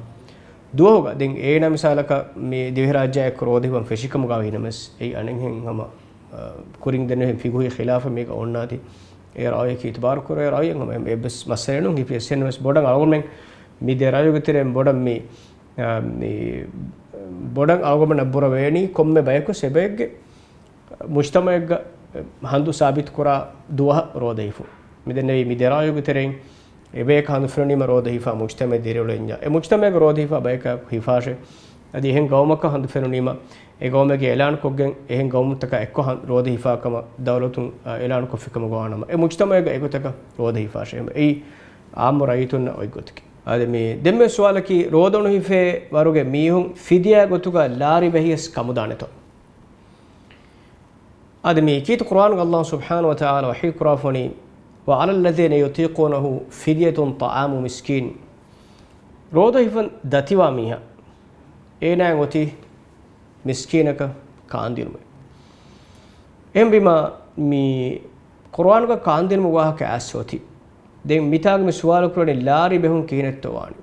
ދުވަހުގަ. ދެން އޭނަ މިސާލަކަށް މި ދިވެހިރާއްޖެއާ އެއްކޮށް ރޯދަ ހިފަން ފެށިކަމުގަ ވީނަމަވެސް، އެއީ އަނެއްހެން ހަމަ، އަ، ކުރިން ދެންނެވި ފިގުހީ ޚިލާފެއް މީގަ އޮންނާތީ، އެ ރާއީއަކީ އިތުބާރު ކުރެވޭ ރާއީއެއް ހަމަ އެއްވެސް މައްސަލައެއް ނޫން. ހިފިޔަސް އެހެންނަމަވެސް ބޮޑަށް އަޅުގަނޑުމެން މި ދެ ރާއީގެ ތެރެއިން ބޮޑަށް މި، އަ، މި ބޮޑަށް އަޅުގަނޑަށް ބުރަވޭނީ ކޮންމެ ބަޔަކު އެބައެއްގެ މުޖްތަމަޢެއްގަ ހަނދު ސާބިތުކުރާ ދުވަހަށް ރޯދަ ހިފުން. މިދެންނެވީ މި ދެ ރާއީގެ ތެރެއިން އެބަޔަކަށް ހަނދު ފެނުނީމަ ރޯދަ ހިފާ މުޖްތަމަޢެއް ދިރިއުޅެންޏާ، އެ މުޖްތަމަޢެއްގަ ރޯދަ ހިފާ ބަޔަކަށް ހިފާށޭ. އަދި އެހެން ގައުމަކަށް ހަނދު ފެނުނީމަ އެ ގައުމެއްގެ އިޢުލާނުކޮށްގެން އެހެން ގައުމުތަކާ އެއްކޮށް ހަން-، ރޯދަ ހިފާ ކަމަށް ދައުލަތުން، އަ، އިޢުލާނުކޮށްފި ކަމުގަ ވާނަމަ، އެ މުޖްތަމަޢެއްގަ އެގޮތަކަށް ރޯދަ ހިފާށޭ. އެއީ އާއްމު ރައްޔިތުންނަށް އޮތް ގޮތަކީ. އަދި މި ދެންމެ ސުވާލަކީ، ރޯދަ ނުހިފޭ ވަރުގެ މީހުން ފިދިޔާ ގޮތުގަ ލާރި ބެހިޔަސް ކަމުދާނެތޯ؟ އަދި މި ކީރިތި ޤުރުއާނުގަ ﷲ ސުބްޙާނަހޫ ވަތަޢާލާ ވަޙީ ކުރާފަނީ، "وعلى الذين يطيقونه فدية طعام مسكين." ރޯދަ ހިފަން ދަތިވާ މީހާ، އޭނާއަށް އޮތީ މިސްކީނަކަށް ކާންދިނުމޭ. އެހެންވީމާ، މި ޤުރުއާނުގަ ކާންދިނުމުގެ ވާހަކަ އައިސް އޮތީ. ދެން މިތާގަ މި ސުވާލު ކުރަނީ ލާރި ބެހުން ކިހިނެއްތޯ ވާނީ؟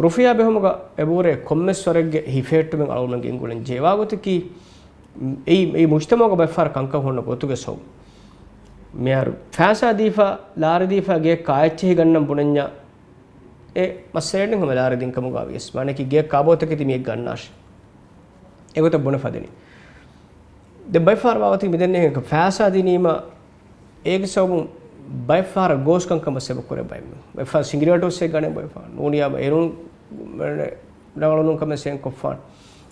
ރުފިޔާ ބެހުމުގަ އެބަހުރޭ ކޮންމެސް ވަރެއްގެ ހިފެހެއްޓުމެއް އަޅުގަނޑުމެން ގެންގުޅެން ޖެހޭ. ވާގޮތަކީ، އެއީ، އެއީ މުޖްތަމަޢުގަ ބައެއްފަހަރަށް ކަންކަން ހުންނަ ގޮތުގެ ސަބަބު. މިހާރު ފައިސާ ދީފަ، ލާރި ދީފަ ގެއަށް ކާއެއްޗިހި ގަންނަން ބުނަންޏާ، އެ މައްސަލައެއް ނެތް ހަމަ ލާރި ދިން ކަމުގަ ވިޔަސް. މާނައަކީ ގެއަށް ކާބޯތަކެތި މީހެއް ގަންނާށި. އެގޮތަށް ބުނެ ފަދަނީ. ދެން ބައެއްފަހަރަށް ވާގޮތަކީ މިދެންނެވި ފައިސާ ދިނީމަ، އޭގެ ސަބަބުން ބައެއްފަހަރަށް ގޯސްކަންކަން ވެސް އެބަ ކުރޭ ބައެއް. ބައެއްފަހަރަށް ސިނގިރޭޓު ވެސް އެއް ގަނެ ބައެއްފަހަރަށް. ނޫނިއްޔާ އެރުން ރަނގަޅުނޫން ކަމެއް ސޭން ކޮށްފާނެ.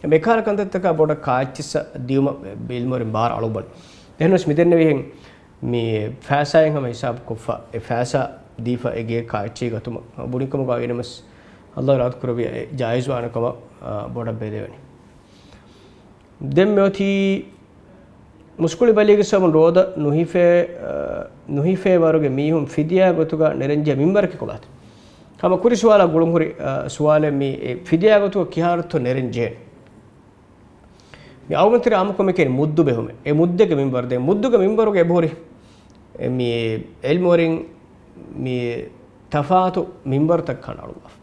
އެ މިކާރަ ކަންތައްތަކާ ބޮޑަށް ކާއެއްޗިއްސަށް ދިޔުމަށް އިލްމުވެރިން ބާރަށް އަޅުގަނޑު. އެހެނަސް މިދެންނެވިހެން މި ފައިސާއިން ހަމަ ހިސާބު ކޮށްފަ، އެ ފައިސާ ދީފަ އެ ގެ ކާއެއްޗި ގަތުމަށް ބުނިކަމުގަ އިނަމަސް ﷲ އިރާދަ ކުރެއްވިއްޔާ އެ ޖާއިޒް ވާނެ ކަމަށް، އާ، ބޮޑަށް ބެލެވެނީ. ދެން މިއޮތީ މުސްކުޅި ބަލީގެ ސަބަބުން ރޯދަ ނުހިފޭ، އާ، ނުހިފޭ ވަރުގެ މީހުން ފިދިޔާ ގޮތުގަ ނެރެންޖެހޭ މިންވަރަކީ ކޮބާތޯ؟ ހަމަ ކުރި ސުވާލާ ގުޅުންހުރި، އާ، ސުވާލެއް މީ، އެ ފިދިޔާ ގޮތުގަ ކިހާރަތޯ ނެރެންޖެހޭނެ؟ މި އަޅުގަނޑުމެން ތެރޭ އާއްމުކޮށް މި ކިޔަނީ މުއްދު ބެހުމޭ. އެ މުއްދެއްގެ މިންވަރު ދޭ. މުއްދުގެ މިންވަރުގަ އެބަހުރި މި އިލްމުވެރިން މި ތަފާތު މިންވަރުތައް ކަނޑައަޅުއްވާފަ.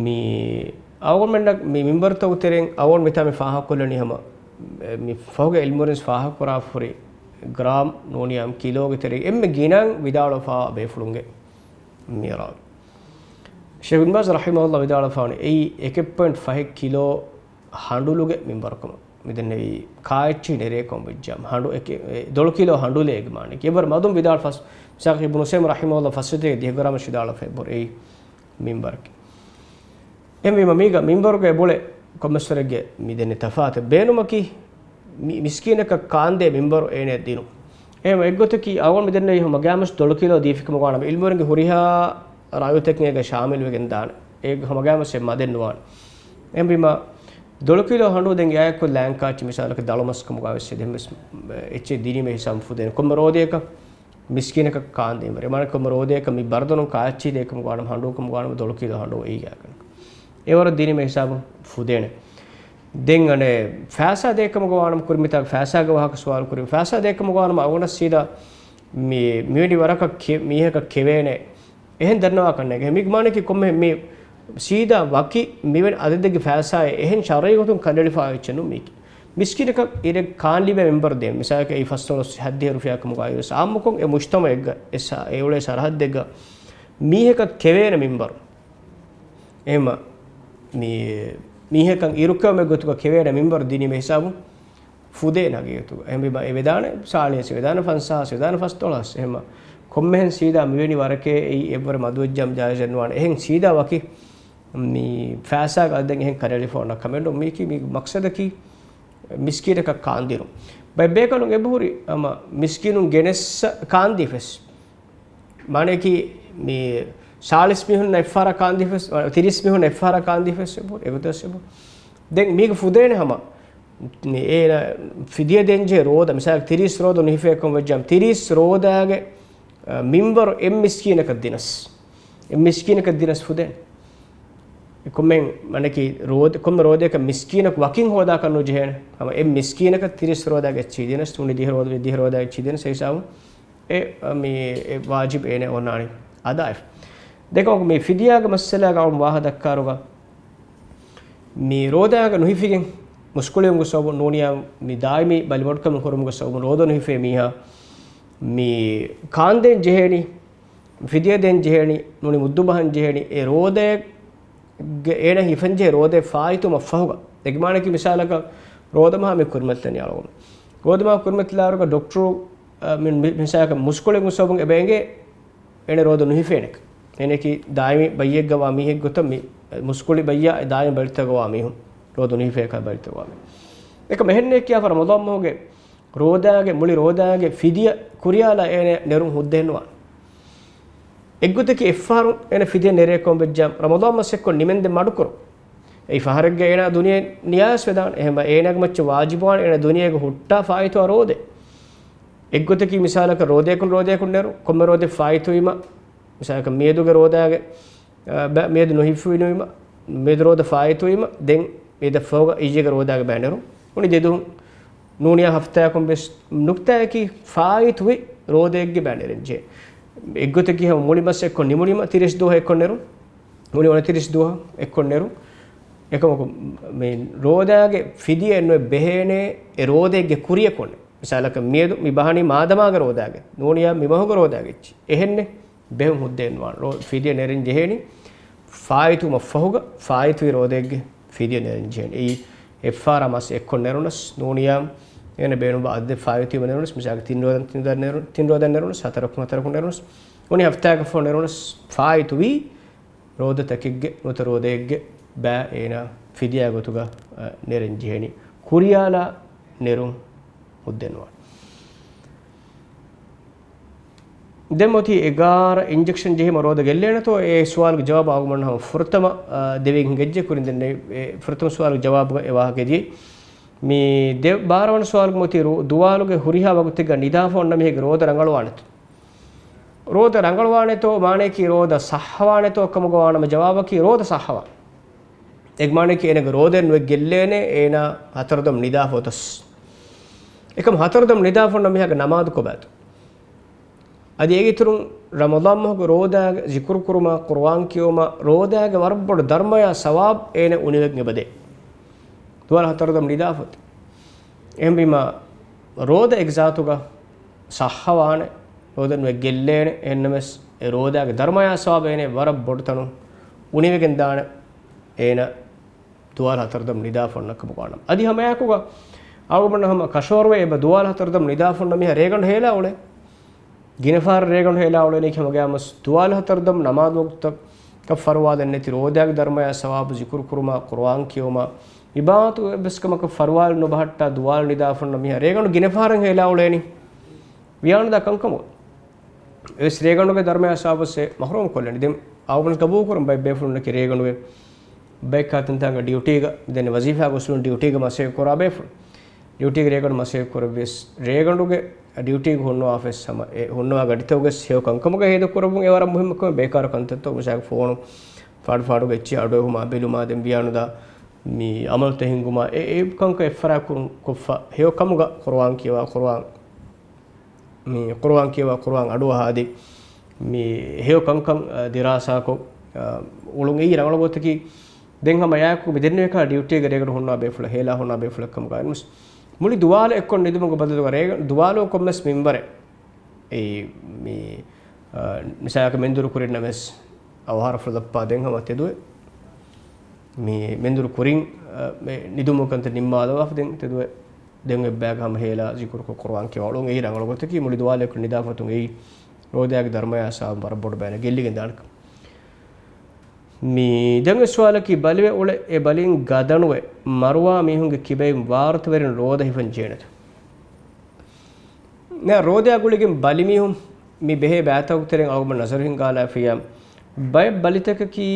މި އަޅުގަނޑުމެންނަށް މި މިންވަރުތަކުގެ ތެރެއިން އަޅުގަނޑު މިތާ މި ފާހަގަކޮށްލަނީ ހަމަ މި ފަހުގެ އިލްމުވެރިން ފާހަގަކުރާފަ ހުރި ގްރާމް ނޫނިއްޔާ ކިލޯގެ ތެރެއިން އެންމެ ގިނައިން ވިދާޅުވެފަވާ ބޭފުޅުންގެ މި ރާވީ. ޝޭޚް ބިން ބާޒް ރަޙިމަހުﷲ ވިދާޅުވެފަވަނީ އެއީ އެކެއް ޕޮއިންޓް ފަހެއް ކިލޯ ހަނޑުލުގެ މިންވަރު ކަމަށް. މިދެންނެވީ ކާއެއްޗިހި ނެރޭ ކަމަށް ވެއްޖާމަ، ހަނޑު އެކެ-، އެ، ދޮޅު ކިލޯ ހަނޑުލޭ އޭގެ މާނައަކީ. އެވަރު މަދުން ވިދާޅު ފަސް-، މިސާލަކަށް އިބްނު އުސައިމީން ރަޙިމަހުﷲ ފަސް ލިޓަރެއްގަ ދިހަ ގްރާމަށް ވިދާޅުވެފަ އެބަހުރި އެއީ މިންވަރަކީ. އެހެންވީމަ މީގަ މިންވަރުގެ އެބޮޅެއް ކޮންމެސްވަރެއްގެ މިދެންނެވި ތަފާތެއް ބޭނުމަކީ، މި-، މިސްކީނަކަށް ކާންދޭ މިންވަރު އޭނަޔަށް ދިނުން. އެހެންވެ އެއްގޮތަކީ އަޅުގަނޑު މިދެންނެވީ ހަމަ ގާމަސް ދޮޅު ކިލޯ ދީފިކަމުގަ ވާނަމަ، އިލްމުވެރިންގެ ހުރިހާ ރާވީތަކެއް އޭގަ ޝާމިލުވެގެން ދާނެ. އޭގަ ހަމަ ގާމަސް އެއް މަދެއް ނުވާނެ. އެހެންވީމަ، ދޮޅު ކިލޯ ހަނޑޫ ދެން އެއާއެކު ލާންކާއެއްޗެއް މިސާލަކަށް ދަޅުމަސް ކަމުގަ ވެސް އެދެން ވެސް އެއްޗެއް ދިނީމޭ ހިސާބުން ފުދޭނެ. ކޮންމެ ރޯދައަކަށް މިސްކީނަކަށް ކާންދީމަ. އެ މާނަ ކޮންމެ ރޯދައަކަށް މި ބަރަދަނުން ކާއެއްޗިހި ދޭކަމުގަ ވާނަމަ، ހަނޑޫކަމުގަ ވާނަމަ، ދޮޅު ކިލޯ ހަނޑޫ އެއީ ގާތްގަނޑަކަށް. އެވަރު ދިނީމޭ ހިސާބުން ފުދޭނެ. ދެން އަނެއް ފައިސާ ދޭކަމުގަ ވާނަމަ، ކުރިމަތާ ފައިސާގެ ވާހަކަ ސުވާލު ކުރި. ފައިސާ ދޭކަމުގަ ވާނަމަ އަޅުގަނޑަށް ސީދާ މި-، މިވެނި ވަރަކަށް ކެ-، މީހަކަށް ކެވޭނެ އެހެން ދަންނަވާ ކަންނޭނގެ. މިގެ މާނައަކީ ކޮންމެ މި ސީދާ ވަކި މިވެނި އަދަދެއްގެ ފައިސާއެއް އެހެން ޝަރުޢީ ގޮތުން ކަނޑައެޅިފަ އެއްޗެއް ނޫން މީކީ. މިސްކީނަކަށް އިރެއް ކާން ލިބޭ މިންވަރު ދޭން. މިސާލަކަށް އެއީ ފަސްދޮޅަސް ހަތްދިހަ ރުފިޔާ ކަމުގައި ވެސް އާއްމުކޮށް އެ މުޖްތަމަޢެއްގަ އެ ސަ-، އެ އުޅޭ ސަރަހައްދެއްގަ މީހަކަށް ކެވޭނެ މިންވަރު. އެހެންމަ މި-، މީހަކަށް އިރުކެވުމެއް ގޮތުގަ ކެވޭނެ މިންވަރު ދިނީމޭ ހިސާބުން ފުދޭނެ ހަގީގަތުގަ. އެހެންވީމަ އެ ވެދާނެ ސާޅީސް، ވެދާނެ ފަންސާސް، ވެދާނެ ފަސްދޮޅަސް. އެހެންމަ ކޮންމެހެން ސީދާ މިވެނި ވަރަކަށް އެއީ އެއްވަރެއް މަދުވެއްޖާމަ ޖާއިޒެއް ނުވާނެ. އެހެން ސީދާ ވަކި މި ފައިސާގެ އަދަދެއް އެހެން ކަނޑައެޅިފަ އޮންނަ ކަމެއް ނޫން. މީކީ މީގެ މަޤްޞަދަކީ މިސްކީނަކަށް ކާންދިނުން. ބައެއް ބޭކަލުން އެބަހުރި ހަމަ މިސްކީނުން ގެނެއްސަ ކާންދީފަވެސް. މާނައަކީ މި ސާޅީސް މީހުންނަށް އެއްފަހަރާ ކާންދީފަވެސް، ތިރީސް މީހުންނަށް އެއްފަހަރާ ކާންދީފަވެސް އެބަހުރި. އެގޮތަށް އެބަހުރި. ދެން މީގެ ފުދޭނެ ހަމަ މި އޭނަ ފިދިޔަ ދޭންޖެހޭ ރޯދަ، މިސާލަކަށް ތިރީސް ރޯދަ ނުހިފޭ ކަމަށް ވެއްޖާމަ، ތިރީސް ރޯދާގެ، އަ، މިންވަރު އެއް މިސްކީނަކަށް ދިނަސް. އެއް މިސްކީނަކަށް ދިނަސް ފުދޭނެ. އެ ކޮންމެ މަނަކީ ރޯދަ-، ކޮންމެ ރޯދައަކަށް މިސްކީނަކު ވަކިން ހޯދާކަށް ނުޖެހޭނެ. ހަމަ އެއް މިސްކީނަކަށް ތިރީސް ރޯދާގެ އެއްޗިހި ދިނަސް، ތުނި ދިހަ ރޯދަ-، ދިހަ ރޯދާގެ އެއްޗިހި ދިނަސް އެ ހިސާބުން އެ، މި، އެ ވާޖިބް އޭނަ އޮންނާނީ އަދާއެވެ. ދެކޮޅަކު މި ފިދިޔާގެ މައްސަލާގަ އަޅުން ވާހަ ދައްކާރުގަ، މި ރޯދާގަ ނުހިފިގެން މުސްކުޅިވުމުގެ ސަބަބުން ނޫނިއްޔާ މި ދާއިމީ ބަލިމޮޓުކަމެއް ހުރުމުގެ ސަބަބުން ރޯދަ ނުހިފޭ މީހާ މި ކާންދޭން ޖެހޭނީ، ފިދިޔަ ދޭން ޖެހޭނީ، ނޫނީ މުއްދު ބަހަން ޖެހޭނީ، އެ ރޯދައެއްގެ އޭނަ ހިފަންޖެހޭ ރޯދައެއް ފާއިތުވުމަށް ފަހުގަ. ދެން މާނައަކީ މިސާލަކަށް ރޯދަ މަހާ މި ކުރިމަތިލަނީ އަޅުގަނޑު. ރޯދަ މަހާ ކުރިމަތިލާއިރުގަ ޑޮކްޓަރު، އަ، މި-، މި-، މިސާލަކަށް މުސްކުޅިވުމުގެ ސަބަބުން އެބަ އެނގޭ އޭނަ ރޯދަ ނުހިފޭނެކަން. އޭނައަކީ ދާއިމީ ބައްޔެއްގަ ވާ މީހެއް ގޮތަށް މި މުސްކުޅި ބައްޔާ އެ ދާއިމީ ބަލިތަކުގަ ވާ މީހުން، ރޯދަ ނުހިފޭކަށް ބަލިތަކުގަ ވާ މީހުން. އެކަމަކު އެހެންނެއް ކިޔާފަ ރަމަޟާން މަހުގެ ރޯދާގެ، މުޅި ރޯދާގެ ފިދިޔަ ކުރިޔާލާ އޭނަ ނެރުން ހުއްދައެއް ނުވާނެ. އެއްގޮތަކީ އެއްފަހަރު އޭނަ ފިދިޔަ ނެރޭ ކޮން ވެއްޖާ ރަމަޟާން މަސް އެއްކޮށް ނިމެންދެން މަޑުކުރުން. އެއީ ފަހަރެއްގަ އޭނާ ދުނިޔެ ނިޔާސް ވެދާނެ. އެހެންވެ އޭނާގެ މައްޗަށް ވާޖިބުވާނެ އޭނާ ދުނިޔޭގަ ހުއްޓާ ފާއިތުވާ ރޯދަ. އެއްގޮތަކީ މިސާލަކަށް ރޯދައަކުން ރޯދައަކުން ނެރު، ކޮންމެ ރޯދައެއް ފާއިތުވީމަ، މިސާލަކަށް މިއަދުގެ ރޯދާގެ، އަ، ބަ-، މިއަދު ނުހިފުވިނުވީމަ، މިއަދު ރޯދަ ފާއިތުވީމަ، ދެން މިއަދަށް ފަހުގަ އިއްޔެގެ ރޯދާގެ ބައި ނެރު. އުނި ދެދުހުން ނޫނިޔާ ހަފްތާއަކުން ވެސް ނުކްތާއަކީ ފާއިތުވި ރޯދައެއްގެ ބައި ނެރެންޖެހޭ. އެއްގޮތަކީ ހަމަ މުޅި މަސް އެއްކޮށް ނިމުނީމަ ތިރީސް ދުވަހަށް އެއްކޮށް ނެރުން. މުޅި އޮނަތިރީސް ދުވަހަށް އެއްކޮށް ނެރުން. އެކަމަކު މި ރޯދާގެ ފިދިޔައެއް ނުވެ ބެހޭނޭ އެ ރޯދައެއްގެ ކުރިޔަކުންނެއް. މިސާލަކަށް މިއަދު މި ބަހަނީ މާދަމާގެ ރޯދާގެ. ނޫނިޔާ މި މަހުގެ ރޯދާގެ އެއްޗި. އެހެންނެއް ބެހުން ހުއްދައެއް ނުވާނެ. ރޯ-، ފިދިޔަ ނެރެން ޖެހޭނީ ފާއިތުވުމަށް ފަހުގަ، ފާއިތުވި ރޯދައެއްގެ ފިދިޔަ ނެރެން ޖެހޭނީ. އެއީ އެއްފަހަރާ މަސް އެއްކޮށް ނެރުނަސް، ނޫނިޔާ އޭނަ ބޭނުންވާ އަދަދެއް ފާއިތުވީމަ ނެރުނަސް، މިސާލަކަށް ތިން ރޯދަ، ތިން ދަ ނެރު-، ތިން ރޯދަ ނެރުނަސް، ހަތަރަކުން ހަތަރަކުން ނެރުނަސް، އުނި ހަފްތާއަކަށް ފަހު ނެރުނަސް ފާއިތުވީ ރޯދަތަކެއްގެ ނުވަތަ ރޯދައެއްގެ ބައި އޭނާ ފިދިޔާ ގޮތުގަ، އަ، ނެރެން ޖެހޭނީ. ކުރިޔާލާ ނެރުން ހުއްދައެއް ނުވާނެ. ދެން މޮތީ އެގާރަ އިންޖެކްޝަން ޖެހީމަ ރޯދަ ގެއްލޭނެތޯ؟ އެ ސުވާލުގެ ޖަވާބު އަޅުގަނޑު ހަމަ ފުރަތަމަ، އަ، ދެވިން ހިނގައްޖެ. ކުރިން ދެން އެ ފުރަތަމަ ސުވާލުގެ ޖަވާބުގަ އެ ވާހަކަ ދިޔައީ. މި ދެ-، ބާރަ ވަނަ ސުވާލުގެ މޮތީ ރު-، ދުވާލުގެ ހުރިހާ ވަގުތެއްގަ ނިދާފަ އޮންނަ މީހެއްގެ ރޯދަ ރަނގަޅުވާނެތޯ؟ ރޯދަ ރަނގަޅުވާނެތޯ، މާނަޔަކީ ރޯދަ ސައްހަވާނެތޯ ކަމުގަ ވާނަމަ ޖަވާބަކީ ރޯދަ ސައްހަވާނެ. އެ މާނަޔަކީ އޭނަގެ ރޯދައެއް ނުވެ ގެއްލޭނެ، އޭނާ ހަތަރު ދަމު ނިދާފަ އޮތަސް. އެކަމް ހަތަރު ދަމު ނިދާފަ އޮންނަ މީހާގެ ނަމާދު ކޮބާތޯ؟ އަދި އޭގެ އިތުރުން ރަމަޟާން މަހުގެ ރޯދާގެ ޒިކުރު ކުރުމާ، ޤުރުއާން ކިޔެވުމާ، ރޯދާގެ ވަރަށް ބޮޑު ދަރުމަޔާ ސަވާބު އޭނަ އުނިވެގެން އެބަދޭ. ދުވާލު ހަތަރު ދަމު ނިދާފަ އޮތީ. އެހެންވީމާ، ރޯދަ އެކްޒާތުގަ ސައްހަވާނެ، ރޯދަ ނުވެ ގެއްލޭނެ، އެހެންނަމަވެސް އެ ރޯދާގެ ދަރުމަޔާ ސަވާބު އޭނަ ވަރަށް ބޮޑު ތަނުން އުނިވެގެން ދާނެ، އޭނަ ދުވާލު ހަތަރު ދަމު ނިދާފަ އޮންނަ ކަމުގަ ވާނަމަ. އަދި ހަމައެއާއެކުގަ އަޅުގަނޑަށް ހަމަ ކަށަވަރުވޭ އެބަ ދުވާލު ހަތަރު ދަމު ނިދާފަ އޮންނަ މީހާ ރޭގަނޑު ހޭލާ އުޅޭ. ގިނަ ފަހަރަށް ރޭގަނޑު ހޭލާ އުޅޭނީ ހަމަ ގަޔާމަސް ދުވާލު ހަތަރު ދަމު ނަމާދު ވަގުތަކަށް ފަރުވާލެއް ނެތި ރޯދާގެ ދަރުމަޔާ ސަވާބު ޒިކުރު ކުރުމާ، ޤުރުއާން ކިޔެވުމާ، އިބާދަތު އެއްވެސް ކަމަކަށް ފަރުވާލެއް ނުބަހައްޓާ ދުވާލު ނިދާފަ އޮންނަ މީހާ ރޭގަނޑު ގިނަ ފަހަރަށް ހޭލާ އުޅޭނީ. ވިޔާނުދާ ކަންކަމުގަ. އެވެސް ރޭގަނޑުގެ ދަރުމަޔާ ސަވާބު އެ މަޙްރޫމް ކޮށްލަނީ. ދެން އަޅުގަނޑު ގަބޫލު ކުރަން ބައެއް ބޭފުޅުންނަކީ ރޭގަނޑުގެ ބައެއް ކާ ތިން ތާނގަ ޑިއުޓީގަ، ދެން ވަޒީފާގަ އުސޫލުން ޑިއުޓީގަ މަސައްކަތް ކުރާ ބޭފުޅުން. ޑިއުޓީގަ ރޭގަނޑު މަސައްކަތް ކުރެއްވިޔަސް، ރޭގަނޑުގެ ޑިއުޓީގަ ހުންނަވާފަވެސް ހަމަ އެ ހުންނަވާ ގަޑިތަކުގަވެސް ހެޔޮ ކަންކަމުގަ ހޭދަ ކުރައްވުން އެ ވަރަށް މުހިއްމު ކަމެއް. ބޭކާރު ކަންތައްތައް މިސާލަކަށް ފޯނު ފާޑު ފާޑުގަ އެއްޗެއް އަޑުއެހުމާ ބެލުމާ ދެން ވިޔާނުދާ މި އަމަލުތައް ހިންގުމާ އެ، އެ ކަންކަން އެއްފަރާތް ކުރުން ކޮށްފަ ހެޔޮ ކަމުގަ ޤުރުއާން ކިޔަވާ، ޤުރުއާން މި ޤުރުއާން ކިޔަވާ، ޤުރުއާން އަޑުއަހާ އަދި މި ހެޔޮ ކަންކަން، އަ، ދިރާސާކޮށް، އަ، އުޅުން އެއީ ރަނގަޅު ގޮތަކީ. ދެން ހަމަ އެއާއެކު މި ދެންނެވި ކަހަލަ ޑިއުޓީގަ ރޭގަނޑު ހުންނަވާ ބޭފުޅެއް، ހޭލާ ހުންނަވާ ބޭފުޅެއް ކަމުގަ އިންމުސް މުޅި ދުވާލު އެއްކޮށް ނިދުމުގެ ބަދަލުގަ ރޭގަނޑު ދުވާލު ކޮންމެސް މިންވަރެއް އެއީ މި، އަ، މިސާލަކަށް މެންދުރު ކުރިންނަމަވެސް އަވަހާރަފުޅު ދައްޕާ ދެން ހަމަ ތެދުވެ. މި މެންދުރު ކުރިން، އަ، މެ ނިދުމުގެ ކަންތައް ނިންމާލަވާފަ ދެން ތެދުވެ. ދެން އެއްބަޔަކަށް ހަމަ ހޭލާ ޒިކުރުކޮށް ޤުރުއާން ކިޔަވާ އުޅުން އެއީ ރަނގަޅު ގޮތަކީ. މުޅި ދުވާލެއް ނިދާފަ އޮތުން އެއީ ރޯދައިގެ ދަރުމަޔާ ސަވާބު ވަރަށް ބޮޑު ބަޔަކަށް ގެއްލިގެން ދާނެ ކަމަށް. މި ދެން އެއް ސުވާލަކީ، ބަލިވެ އުޅެ އެ ބަލިން ގަދަނުވެ މަރުވާ މީހުންގެ ކިބައިން ވާރުތަވެރިން ރޯދަ ހިފަން ޖެހޭނެތަ؟ ނަ، ރޯދައާ ގުޅިގެން ބަލި މީހުން މި ބެހޭ ބައިތަކުގެ ތެރެއިން އަޅުގަނޑު ނަޒަރު ހިންގާލާފިޔާ، ބައެއް ބަލިތަކަކީ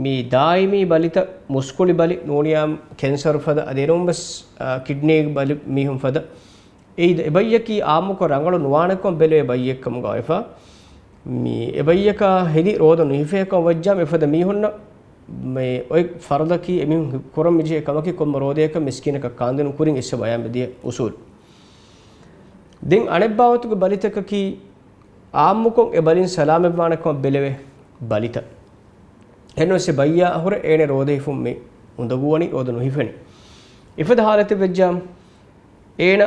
މި ދާއިމީ ބަލިތައް، މުސްކުޅި ބަލި ނޫނިޔާ ކެންސަރު ފަދަ އަދި އެނޫންވެސް، އާ، ކިޑްނީ ބަލި މީހުން ފަދަ. އެ އި-، އެ ބައްޔަކީ އާއްމުކޮށް ރަނގަޅު ނުވާނެކަން ބެލެވޭ ބައްޔެއްކަމުގަ ވެފަ. މި އެ ބައްޔަކާ ހެދި ރޯދަ ނުހިފޭކަން ވައްޖާ މިފަދަ މީހުންނަށް މި އޮތް ފަރުޟަކީ އެމީހުން ކުރަން މިޖެހޭ ކަމަކީ ކޮންމެ ރޯދަޔަކަށް މިސްކީނަކަށް ކާންދިނުން ކުރިން އިސްވެ ބަޔާންވެ ދިޔަ އުސޫލު. ދެން އަނެއްބާވަތުގެ ބަލިތަކަކީ އާއްމުކޮށް އެ ބަލިން ސަލާމަތްވާނެކަމަށް ބެލެވޭ ބަލިތައް. އެހެންވެސް އެ ބައްޔާ އަހުރެ އޭނަ ރޯދަ ހިފުން މި އުނދަގޫވަނީ ރޯދަ ނުހިފެނީ. އެފަދަ ހާލަތެއް ވެއްޖާ އޭނަ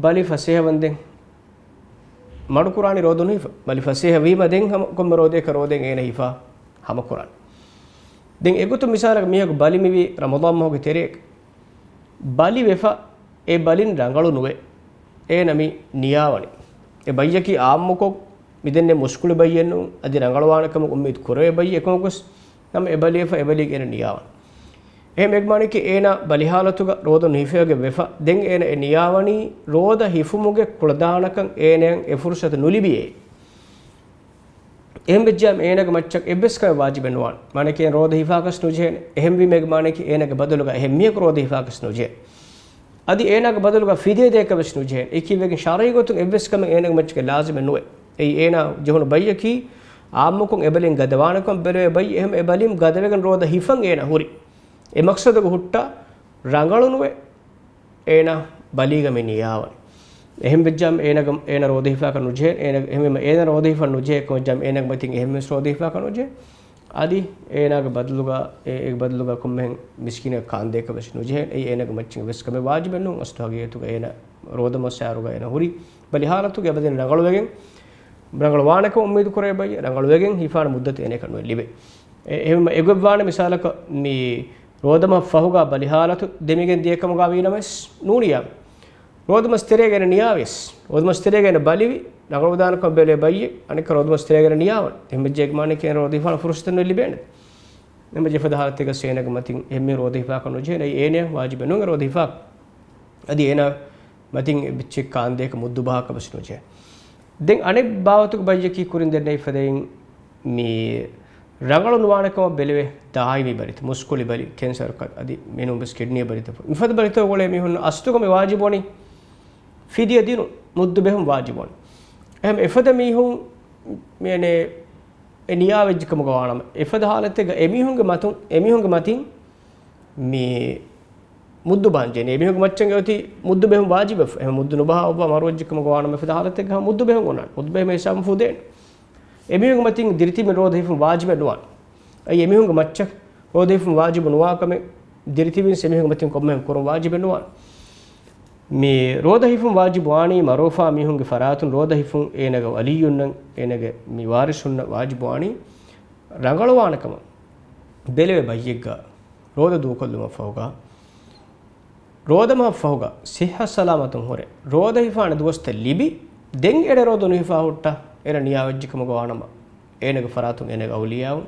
ބަލި ފަސޭހަވަންދެން މަޑުކުރާނީ ރޯދަ ނުހިފަ. ބަލި ފަސޭހަ ވީމަ ދެން ހަމަ ކޮންމެ ރޯދައަކަށް ރޯދައިން އޭނަ ހިފާ ހަމަކުރާނީ. ދެން އެގޮތުން މިސާލަކަށް މީހަކު ބަލި މިވީ ރަމަޟާން މަހުގެ ތެރޭގަ. ބަލި ވެފަ އެ ބަލިން ރަނގަޅު ނުވެ. އޭނަ މި ނިޔާވަނީ. އެ ބައްޔަކީ އާއްމުކޮށް މިދެންނެވި މުސްކުޅި ބައްޔެއް ނޫން، އަދި ރަނގަޅުވާނެ ކަމަށް އުއްމީދު ކުރެވޭ ބައްޔެއް. އެކަމަކުވެސް ނަމަ އެ ބަލި ވެފަ އެ ބަލީގަ އޭނަ ނިޔާވަނީ. އެހެން އެގްމާނަކީ އޭނާ ބަލިހާލަތުގަ ރޯދަ ނުހިފޭގެ ވެފަ، ދެން އޭނަ އެ ނިޔާވަނީ ރޯދަ ހިފުމުގެ ކުޅަދާނަކަން އޭނަޔަށް އެ ފުރުސަތު ނުލިބިއޭ. އެހެން ވެއްޖާމަ އޭނާގެ މައްޗަށް އެއްވެސް ކަމެއް ވާޖިބެއް ނުވާނެ. މާނައަކީ އޭނަ ރޯދަ ހިފާކަށް ނުޖެހޭނެ. އެހެންވީމަ އޭގެ މާނައަކީ އޭނާގެ ބަދަލުގަ އެހެން މީހަކު ރޯދަ ހިފާކަށް ނުޖެހޭ. އަދި އޭނާގެ ބަދަލުގަ ފިދިޔަ ދޭކަށް ވެސް ނުޖެހޭނެ. އެކީ ވެގެން ޝަރުޢީ ގޮތުން އެއްވެސް ކަމެއް އޭނާގެ މައްޗަކަށް ލާޒިމެއް ނުވޭ. އެއީ އޭނާ ޖެހުނު ބައްޔަކީ އާއްމުކޮށް އެބަލިން ގަދަވާނެކަން ބެލެވޭ ބައްޔެއް. އެހެން އެބަލިން ގަދަވެގެން ރޯދަ ހިފަން އޭނާ ހުރި. އެ މަޤްޞަދުގަ ހުއްޓާ ރަނގަޅު ނުވޭ. އޭނާ ބަލީގަ މި ނިޔާވަނީ. އެހެން ވެއްޖާމަ އޭނާގެ، އޭނާ ރޯދަ ހިފާކަށް ނުޖެހޭނެ. އޭނާ، އެހެންވީމަ އޭނާ ރޯދަ ހިފަން ނުޖެހޭ ކަމަށްޖާމަ އޭނާގެ މަތިން އެހެންވެސް ރޯދަ ހިފާކަށް ނުޖެހޭ. އަދި އޭނާގެ ބަދަލުގަ، އޭ، އޭގެ ބަދަލުގަ ކޮންމެހެން މިސްކީނަކަށް ކާންދޭކަށް ވެސް ނުޖެހޭނެ. އެއީ އޭނާގެ މައްޗަށް އެއްވެސް ކަމެއް ވާޖިބެއް ނޫން. އަސްލު ހަގީގަތުގަ އޭނާ ރޯދަ މަސް އަހަރުގަ އޭނާ ހުރި ބަލި ހާލަތުގަ އެބަދިން ރަނގަޅުވެގެން، ރަނގަޅުވާނެކަން އުއްމީދު ކުރޭ ބައްޔެއް، ރަނގަޅުވެގެން ހިފާނެ މުއްދަތު އޭނައަކަށް ނުވެ ލިބޭ. އެ، އެހެން އެގޮތްވާނެ މިސާލަކަށް މި ރޯދަމަހަށް ފަހުގަ ބަލި ހާލަތު ދެމިގެން ދިޔަ ކަމުގަ ވީނަމަވެސް ނޫނިޔާ. ރޯދަމަސް ތެރޭގަ އޭނަ ނިޔާވިޔަސް، ރޯދަމަސް ތެރޭގަ އޭނަ ބަލިވި، ރަނގަޅުވެދާނެކަން ބެލޭ ބައްޔެއް، އަނެއްކާ ރޯދަމަސް ތެރޭގަ އޭނަ ނިޔާވަން. އެހެންވެއްޖެ އޭގެ މާނައަކީ އޭނަ ރޯދަ ހިފާނެ ފުރުސަތެއް ނުވެ ލިބޭނެ. އެހެންވެއްޖެ އެފަދަ ހާލަތެއްގަ އޭނަގެ މަތިން އެހެން މީހުން ރޯދަ ހިފާކަށް ނުޖެހޭނެ. އެއީ އޭނައަށް ވާޖިބެއް ނޫން ރޯދަ ހިފާ. އަދި އޭނާ މަތިން އެއްޗެއް ކާންދޭކަށް މުއްދު ބަހާކަށް ވެސް ނުޖެހޭ. ދެން އަނެއް ބާވަތުގެ ބައްޔަކީ ކުރިން ދެންނެވި ފަދައިން މި ރަނގަޅު ނުވާނެ ކަމަށް ބެލެވޭ ދާއިމީ ބަލިތައް، މުސްކުޅި ބަލި، ކެންސަރު ކަ-، އަދި މިނޫންވެސް ކިޑްނީ ބަލިތައް. މިފަދަ ބަލިތައް އުޅޭ މީހުން އަސްލުގަ މި ވާޖިބުވަނީ ފިދިޔަ ދިނުން، މުއްދު ބެހުން ވާޖިބުވަނީ. އެހެން އެފަދަ މީހުން މި އަނެއް އެ ނިޔާވެއްޖެ ކަމުގަ ވާނަމަ، އެފަދަ ހާލަތެއްގަ އެމީހުންގެ މަތުން، އެމީހުންގެ މަތިން މި މުއްދު ބަންޖެ. އެމީހުންގެ މައްޗަށް އެ އޮތީ މުއްދު ބެހުން ވާޖިބެއް. އެހެން މުއްދު ނުބަހާ އޮއްވާ މަރުވެއްޖެ ކަމުގަ ވާނަމަ އެފަދަ ހާލަތެއްގަ މުއްދު ބެހުން އޮންނާނެ. މުއްދު ބެހުމުގެ ހިސާބުން ފުދޭނެ. އެމީހުންގެ މަތިން ދިރިތިބި ރޯދަ ހިފުން ވާޖިބެއް ނުވާނެ. އެއީ އެމީހުންގެ މައްޗަށް ރޯދަ ހިފުން ވާޖިބު ނުވާ ކަމެއް ދިރިތިބިން އެމީހުންގެ މަތިން ކޮންމެހެން ކުރުން ވާޖިބެއް ނުވާނެ. މި ރޯދަ ހިފުން ވާޖިބު ވާނީ މަރުވެފާ މީހުންގެ ފަރާތުން ރޯދަ ހިފުން އޭނަގެ ވަލިއްޔުންނަށް، އޭނަގެ މި ވާރިސުންނަށް ވާޖިބު ވާނީ ރަނގަޅުވާނެ ކަމަށް ބެލެވޭ ބައްޔެއްގަ ރޯދަ ދޫކޮށްލުމަށް ފަހުގަ، ރޯދަމަހަށް ފަހުގަ ސިއްހަ ސަލާމަތުން ހުރެ ރޯދަ ހިފާނެ ދުވަސްތައް ލިބި، ދެން އެޅެ ރޯދަ ނުހިފާ ހުއްޓާ އޭނަ ނިޔާވެއްޖެ ކަމުގަ ވާނަމަ، އޭނަގެ ފަރާތުން އޭނަގެ އައުލިޔާއުން،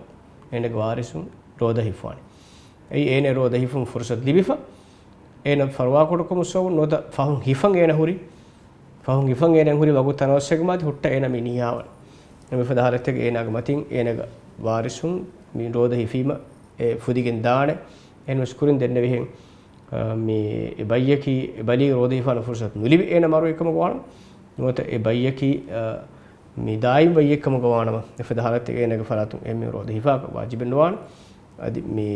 އޭނަގެ ވާރިސުން ރޯދަ ހިފުވާނެ. އެއީ އޭނަ ރޯދަ ހިފުން ފުރުސަތު ލިބިފަ، އޭނަ ފަރުވާކުޑަކުމު ސަބަބުން ނުވަތަ ފަހުން ހިފަން އޭނަ ހުރި، ފަހުން ހިފަން އޭނަ ހުރި ވަގުތު ތަނަވަސްވެގެން މާތި ހުއްޓަ އޭނަ މި ނިޔާވަން. އެމެ ފަދަ ހާލަތެއްގަ އޭނާގެ މަތިން އޭނަގެ ވާރިސުން މި ރޯދަ ހިފީމަ އެ ފުދިގެން ދާނެ. އެހެންވެސް ކުރިން ދެންނެވިހެން، އަ، މި އެ ބައްޔަކީ އެ ބަލީގެ ރޯދަ ހިފާނެ ފުރުސަތު ނުލިބި އޭނަ މަރުވި ކަމަކަށް ވާނަމަ، ނުވަތަ އެ ބައްޔަކީ، އަ، މި ދާއިމް ބައްޔެއް ކަމަކަށް ވާނަމަ، އެފަދަ ހާލަތެއް އޭނަގެ ފަރާތުން އެ މި ރޯދަ ހިފާކަށް ވާޖިބެއް ނުވާނެ. އަދި މި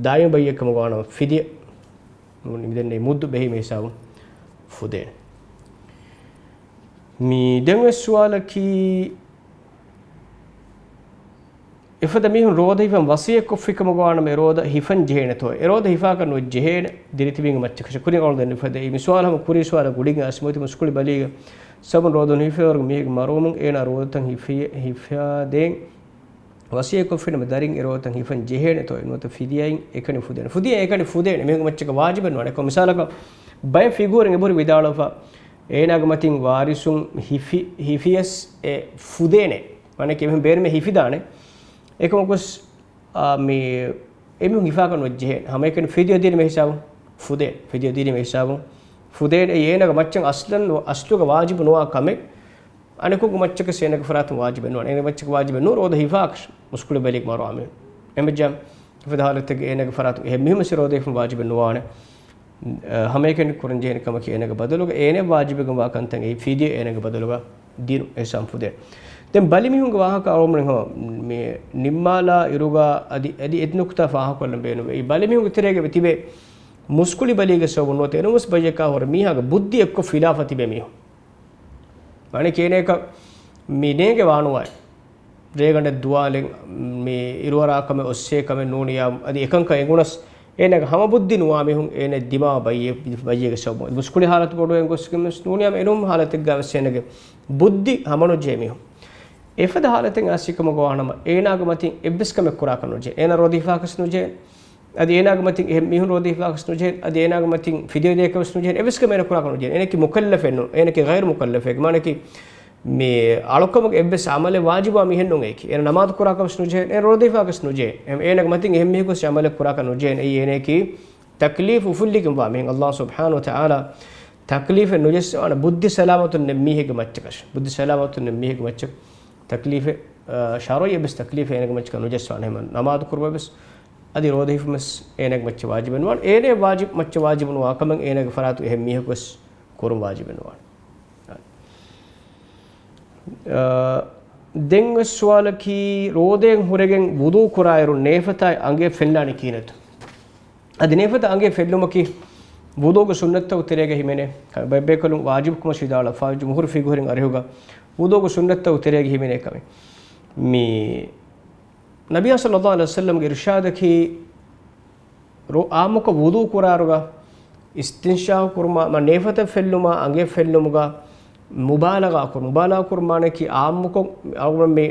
ދާއިމް ބައްޔެއް ކަމަކަށް ވާނަމަ ފިދިޔަ ނޫނީ މިދެންނެވި މުއްދު ބެހީމެ ހިސާބުން ފުދޭނެ. މި ދެންވެސް ސުވާލަކީ، އެފަދަ މީހުން ރޯދަ ހިފަން ވަސިއްޔަތްކޮށްފި ކަމުގަ ވާނަމަ އެ ރޯދަ ހިފަން ޖެހޭނެތޯ؟ އެ ރޯދަ ހިފާކަށް ނުވެ ޖެހޭނެ ދިރިތިބީންގެ މައްޗަކަށް. ކުރިން އަޅުގަނޑު ދެންނެވި ފަދަ އެ މި ސުވާލު ހަމަ ކުރީ ސުވާލަށް ގުޅިގެން އައިސް މިއޮތީ މުސްކުޅި ބަލީގެ ސަބަބުން ރޯދަ ނުހިފޭވަރުގެ މީހެއްގެ މަރުވުމުން އޭނާ ރޯދަތައް ހިފި-، ހިފައިދޭން ވަސިއްޔަތްކޮށްފިނަމަ ދަރިން އެ ރޯދަތައް ހިފަން ޖެހޭނެތޯ ނުވަތަ ފިދިޔައިން އެކަނި ފުދޭނެ. ފިދިޔަ އެކަނި ފުދޭނެ. މީހުންގެ މައްޗަކަށް ވާޖިބެއް ނުވާނެ. އެކަމަ މިސާލަކަށް ބައެއް ފިގުހުރިން އެބަހުރި ވިދާޅުވެފަ، އޭނާގެ މަތިން ވާރިސުން ހިފި-، ހިފިޔަސް އެ ފުދޭނެ. މާނައަކީ އެމީހުން ބޭނުމޭ ހިފިދާނެ. އެކަމަކުވެސް، އާ، މި އެމީހުން ހިފާކަށް ނުވެއްޖެހޭ. ހަމައެކަނި ފިދިޔަ ދީނީމޭ ހިސާބުން ފުދޭނެ. ފިދިޔަ ދީނީމޭ ހިސާބުން ފުދޭނެ. އެއީ އޭނާގެ މައްޗަށް އަސްލަން އަސްލުގަ ވާޖިބު ނުވާ ކަމެއް. އަނެކުގެ މައްޗަކަށް އޭނަގެ ފަރާތުން ވާޖިބެއް ނުވާނެ. އޭނަގެ މައްޗަކަށް ވާޖިބެއް ނޫން ރޯދަ ހިފާކަށް މުސްކުޅި ބަލީގެ މަރުވާ މީހުން. އެހެންވެއްޖާމަ އެފަދަ ހާލަތެއްގަ އޭނަގެ ފަރާތުން އެހެން މީހުން ވެސް ރޯދަ ހިފުން ވާޖިބެއް ނުވާނެ. އަ، ހަމައެކަނި ކުރަންޖެހޭނެ ކަމަކީ އޭނަގެ ބަދަލުގަ އޭނަ ވާޖިބެއްގަ ވާ ކަންތައް އެއީ ފިދިޔަ އޭނަގެ ބަދަލުގަ ދިނުން އެ ހިސާބުން ފުދޭނެ. ދެން ބަލި މީހުންގެ ވާހަކަ އަޅުގަނޑު މި ނިންމާލާ އިރުގަ އަދި، އަދި އެ ނުކުތާ ފާހަގަކޮށްލަން ބޭނުންވޭ. އެއީ ބަލި މީހުންގެ ތެރޭގަ ތިބޭ މުސްކުޅި ބަލީގެ ސަބަބުން ނުވަތަ އެނޫންވެސް ބައްޔަކާ ހުރެ މީހާގެ ބުއްދި އެއްކޮށް ފިލާފަ ތިބޭ މީހުން. މާނައަކީ އޭނައަކަށް މި ނޭނގެ ވާނުވާ ރޭގަނޑެއް ދުވާލެއް، މި އިރުއަރާ ކަމެއް އޮއްސޭ ކަމެއް ނޫނިޔާ، އަދި އެކަންކަން އެނގުނަސް އޭނަގެ ހަމަ ބުއްދި ނުވާ މީހުން އޭނަ ދިމާވާ ބައްޔެ-، ބައްޔެއްގެ ސަބަބުން. މުސްކުޅި ހާލަތު ބޮޑުވެގެން ގޮސްގެން ވެސް ނޫނިޔާމަ އެނޫން ހާލަތެއްގަ ވެސް އޭނަގެ ބުއްދި ހަމަނުޖެހޭ މީހުން. އެފަދަ ހާލަތެއް އައިސް ކަމުގަ ވާނަމަ އޭނާގެ މަތިން އެއްވެސް ކަމެއް ކުރާކަށް ނުޖެހޭ. އޭނާ ރޯދަ ހިފާކަށް ނުޖެހޭ. އަދި އޭނާގެ މަތިން އެހެން މީހުން ރޯދަ ހިފާކަށް ނުޖެހޭ، އަދި އޭނާގެ މަތިން ފިދިޔަ ދޭކަށް ވެސް ނުޖެހޭ، އެވެސް ކަމެއް އޭނަ ކުރާކަށް ނުޖެހޭ. އޭނައަކީ މުކައްލަފެއް ނޫން، އޭނައަކީ ޣައިރު މުކައްލަފެއް. މާނައަކީ މި އަޅުކަމުގެ އެއްވެސް ޢަމަލެއް ވާޖިބުވާ މީހެއް ނޫން އެއީކީ. އޭނަ ނަމާދު ކުރާކަށް ވެސް ނުޖެހޭ، އޭނަ ރޯދަ ހިފާކަށް ވެސް ނުޖެހޭ. އެ-، އޭނަގެ މަތިން އެހެން މީހަކު ވެސް ޢަމަލެއް ކުރާކަށް ނުޖެހޭ. އެއީ އޭނައަކީ ތަކްލީފު އުފުއްލިގެންވާ މީހެއް. އައްލާހު ސުބްޙާނަހު ވަތަޢާލާ ތަކްލީފެއް ނުޖައްސަވާނެ ބުއްދި ސަލާމަތުން ނެތް މީހެއްގެ މައްޗަކަށް. ބުއްދި ސަލާމަތުން ނެތް މީހެއްގެ މައްޗަށް ތަކްލީފެއް ޝަރުޢީ އެއްވެސް ތަކްލީފެއް އޭނަގެ މައްޗަކަށް ނުޖައްސާނެ. އެހެން ނަމާދު ކުރުމަށް ވެސް އަދި ރޯދަ ހިފުމަށް ވެސް އޭނަގެ މައްޗަށް ވާޖިބެއް ނުވާނެ. އޭނަ ވާޖިބް މައްޗަށް ވާޖިބު ނުވާ ކަމެއް އޭނަގެ ފަރާތު އެހެން މީހަކު ވެސް ކުރުން ވާޖިބެއް ނުވާނެ. އާ، ދެން ވެސް ސުވާލަކީ، ރޯދައިން ހުރެގެން ވުޟޫ ކުރާއިރު ނޭފަތާއި އަނގަޔަށް ފެންލާނީ ކިހިނެއްތަ؟ އަދި ނޭފަތަށް އަނގަޔަށް ފެންލުމަކީ ވުޟޫގެ ސުންނަތްތަކުގެ ތެރޭގަ ހިމެނޭ ބައެއް ބޭކަލުން ވާޖިބު ކަމަށް ވިދާޅުވާ ޖުމްހޫރު ފިޤުހުވެރިން އަރިހުގަ ވުޟޫގެ ސުންނަތްތަކުގެ ތެރޭގަ ހިމެނޭ ކަމެއް. މި ނަބިއްޔާ ޞައްލައްލާހު ޢަލައިހި ވަސައްލަމްގެ އިރުޝާދަކީ، ރޯ-، އާއްމުކޮށް ވުޟޫ ކުރާއިރުގަ އިސްތިންޝާޤު ކުރުމާ، މަ ނޭފަތަށް ފެއްލުމާ، އަނގަޔަށް ފެއްލުމުގަ މުބާލަޣާ ކުރުން. މުބާލަޣާ ކުރުން މާނައަކީ އާއްމުކޮށް އަޅުގަނޑު މި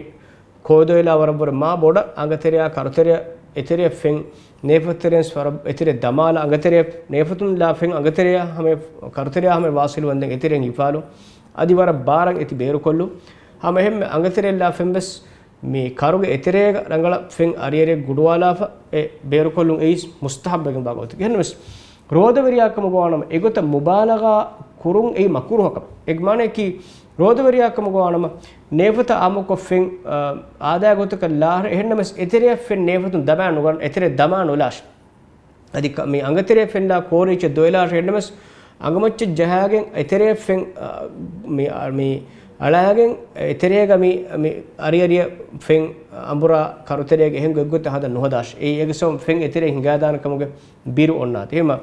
ކޯދޮވެލާ ވަރަށްވުރެ މާ ބޮޑަށް އަނގަތެރެޔާ ކަރުތެރެޔަށް އެތެރެޔަށް ފެން، ނޭފަތު ތެރެއިން ވަރަށް އެތެރެ ދަމާލަ އަނގަތެރެޔަށް، ނޭފަތުން ލާ ފެން އަނގަތެރެޔާ ހަމަ ކަރުތެރެޔާ ހަމަ ވާސިލު ވަންދެން އެތެރެއިން ހިފާލު. އަދި ވަރަށް ބާރަށް އެތި ބޭރުކޮށްލު. ހަމަ އެހެންމެ އަނގަތެރެއަށްލާ ފެން ވެސް މި ކަރުގެ އެތެރޭގަ ރަނގަޅަށް ފެން އަރިއަރިއަށް ގުޑުވާލާފަ އެ ބޭރުކޮށްލުން އެއީ މުސްތަޙައްބެއްގެ ބާ ގޮތަކީ. އެހެންނަމަވެސް، ރޯދަވެރިޔާ ކަމުގަ ވާނަމަ އެގޮތަށް މުބާލަޣާ ކުރުން އެއީ މަކުރުހަކަމެއް. އެ މާނައަކީ، ރޯދަވެރިޔާ ކަމުގަ ވާނަމަ ނޭފަތަށް އާއްމުކޮށް ފެން، އާ، އާދައިގެ ގޮތަކަށް ލާ، އެހެންނަމަވެސް އެތެރެޔަށް ފެން ނޭފަތުން ދަމާ ނުގަން، އެތެރެ ދަމާ ނުލާށި. އަދި ކަ-، މި އަނގަތެރޭ ފެންލާ ކޯރިއެއްޗެއް ދޮވެލާށޭ އެހެންނަމަވެސް، އަނގަމައްޗަށް ޖަހާގެން އެތެރޭ ފެން، އާ، މި، އާ، މި އަޅާގެން އެތެރޭގަ މި، މި އަރިއަރިއަށް ފެން އަނބުރާ ކަރުތެރޭގެ އެހެން ގޮތްގޮތަށް ހަދަން ނުހަދާށި. އެއީ އޭގެ ސަބަބުން ފެން އެތެރޭ ހިނގާދާނެ ކަމުގެ ބިރު އޮންނާތީ. އެހެންމަ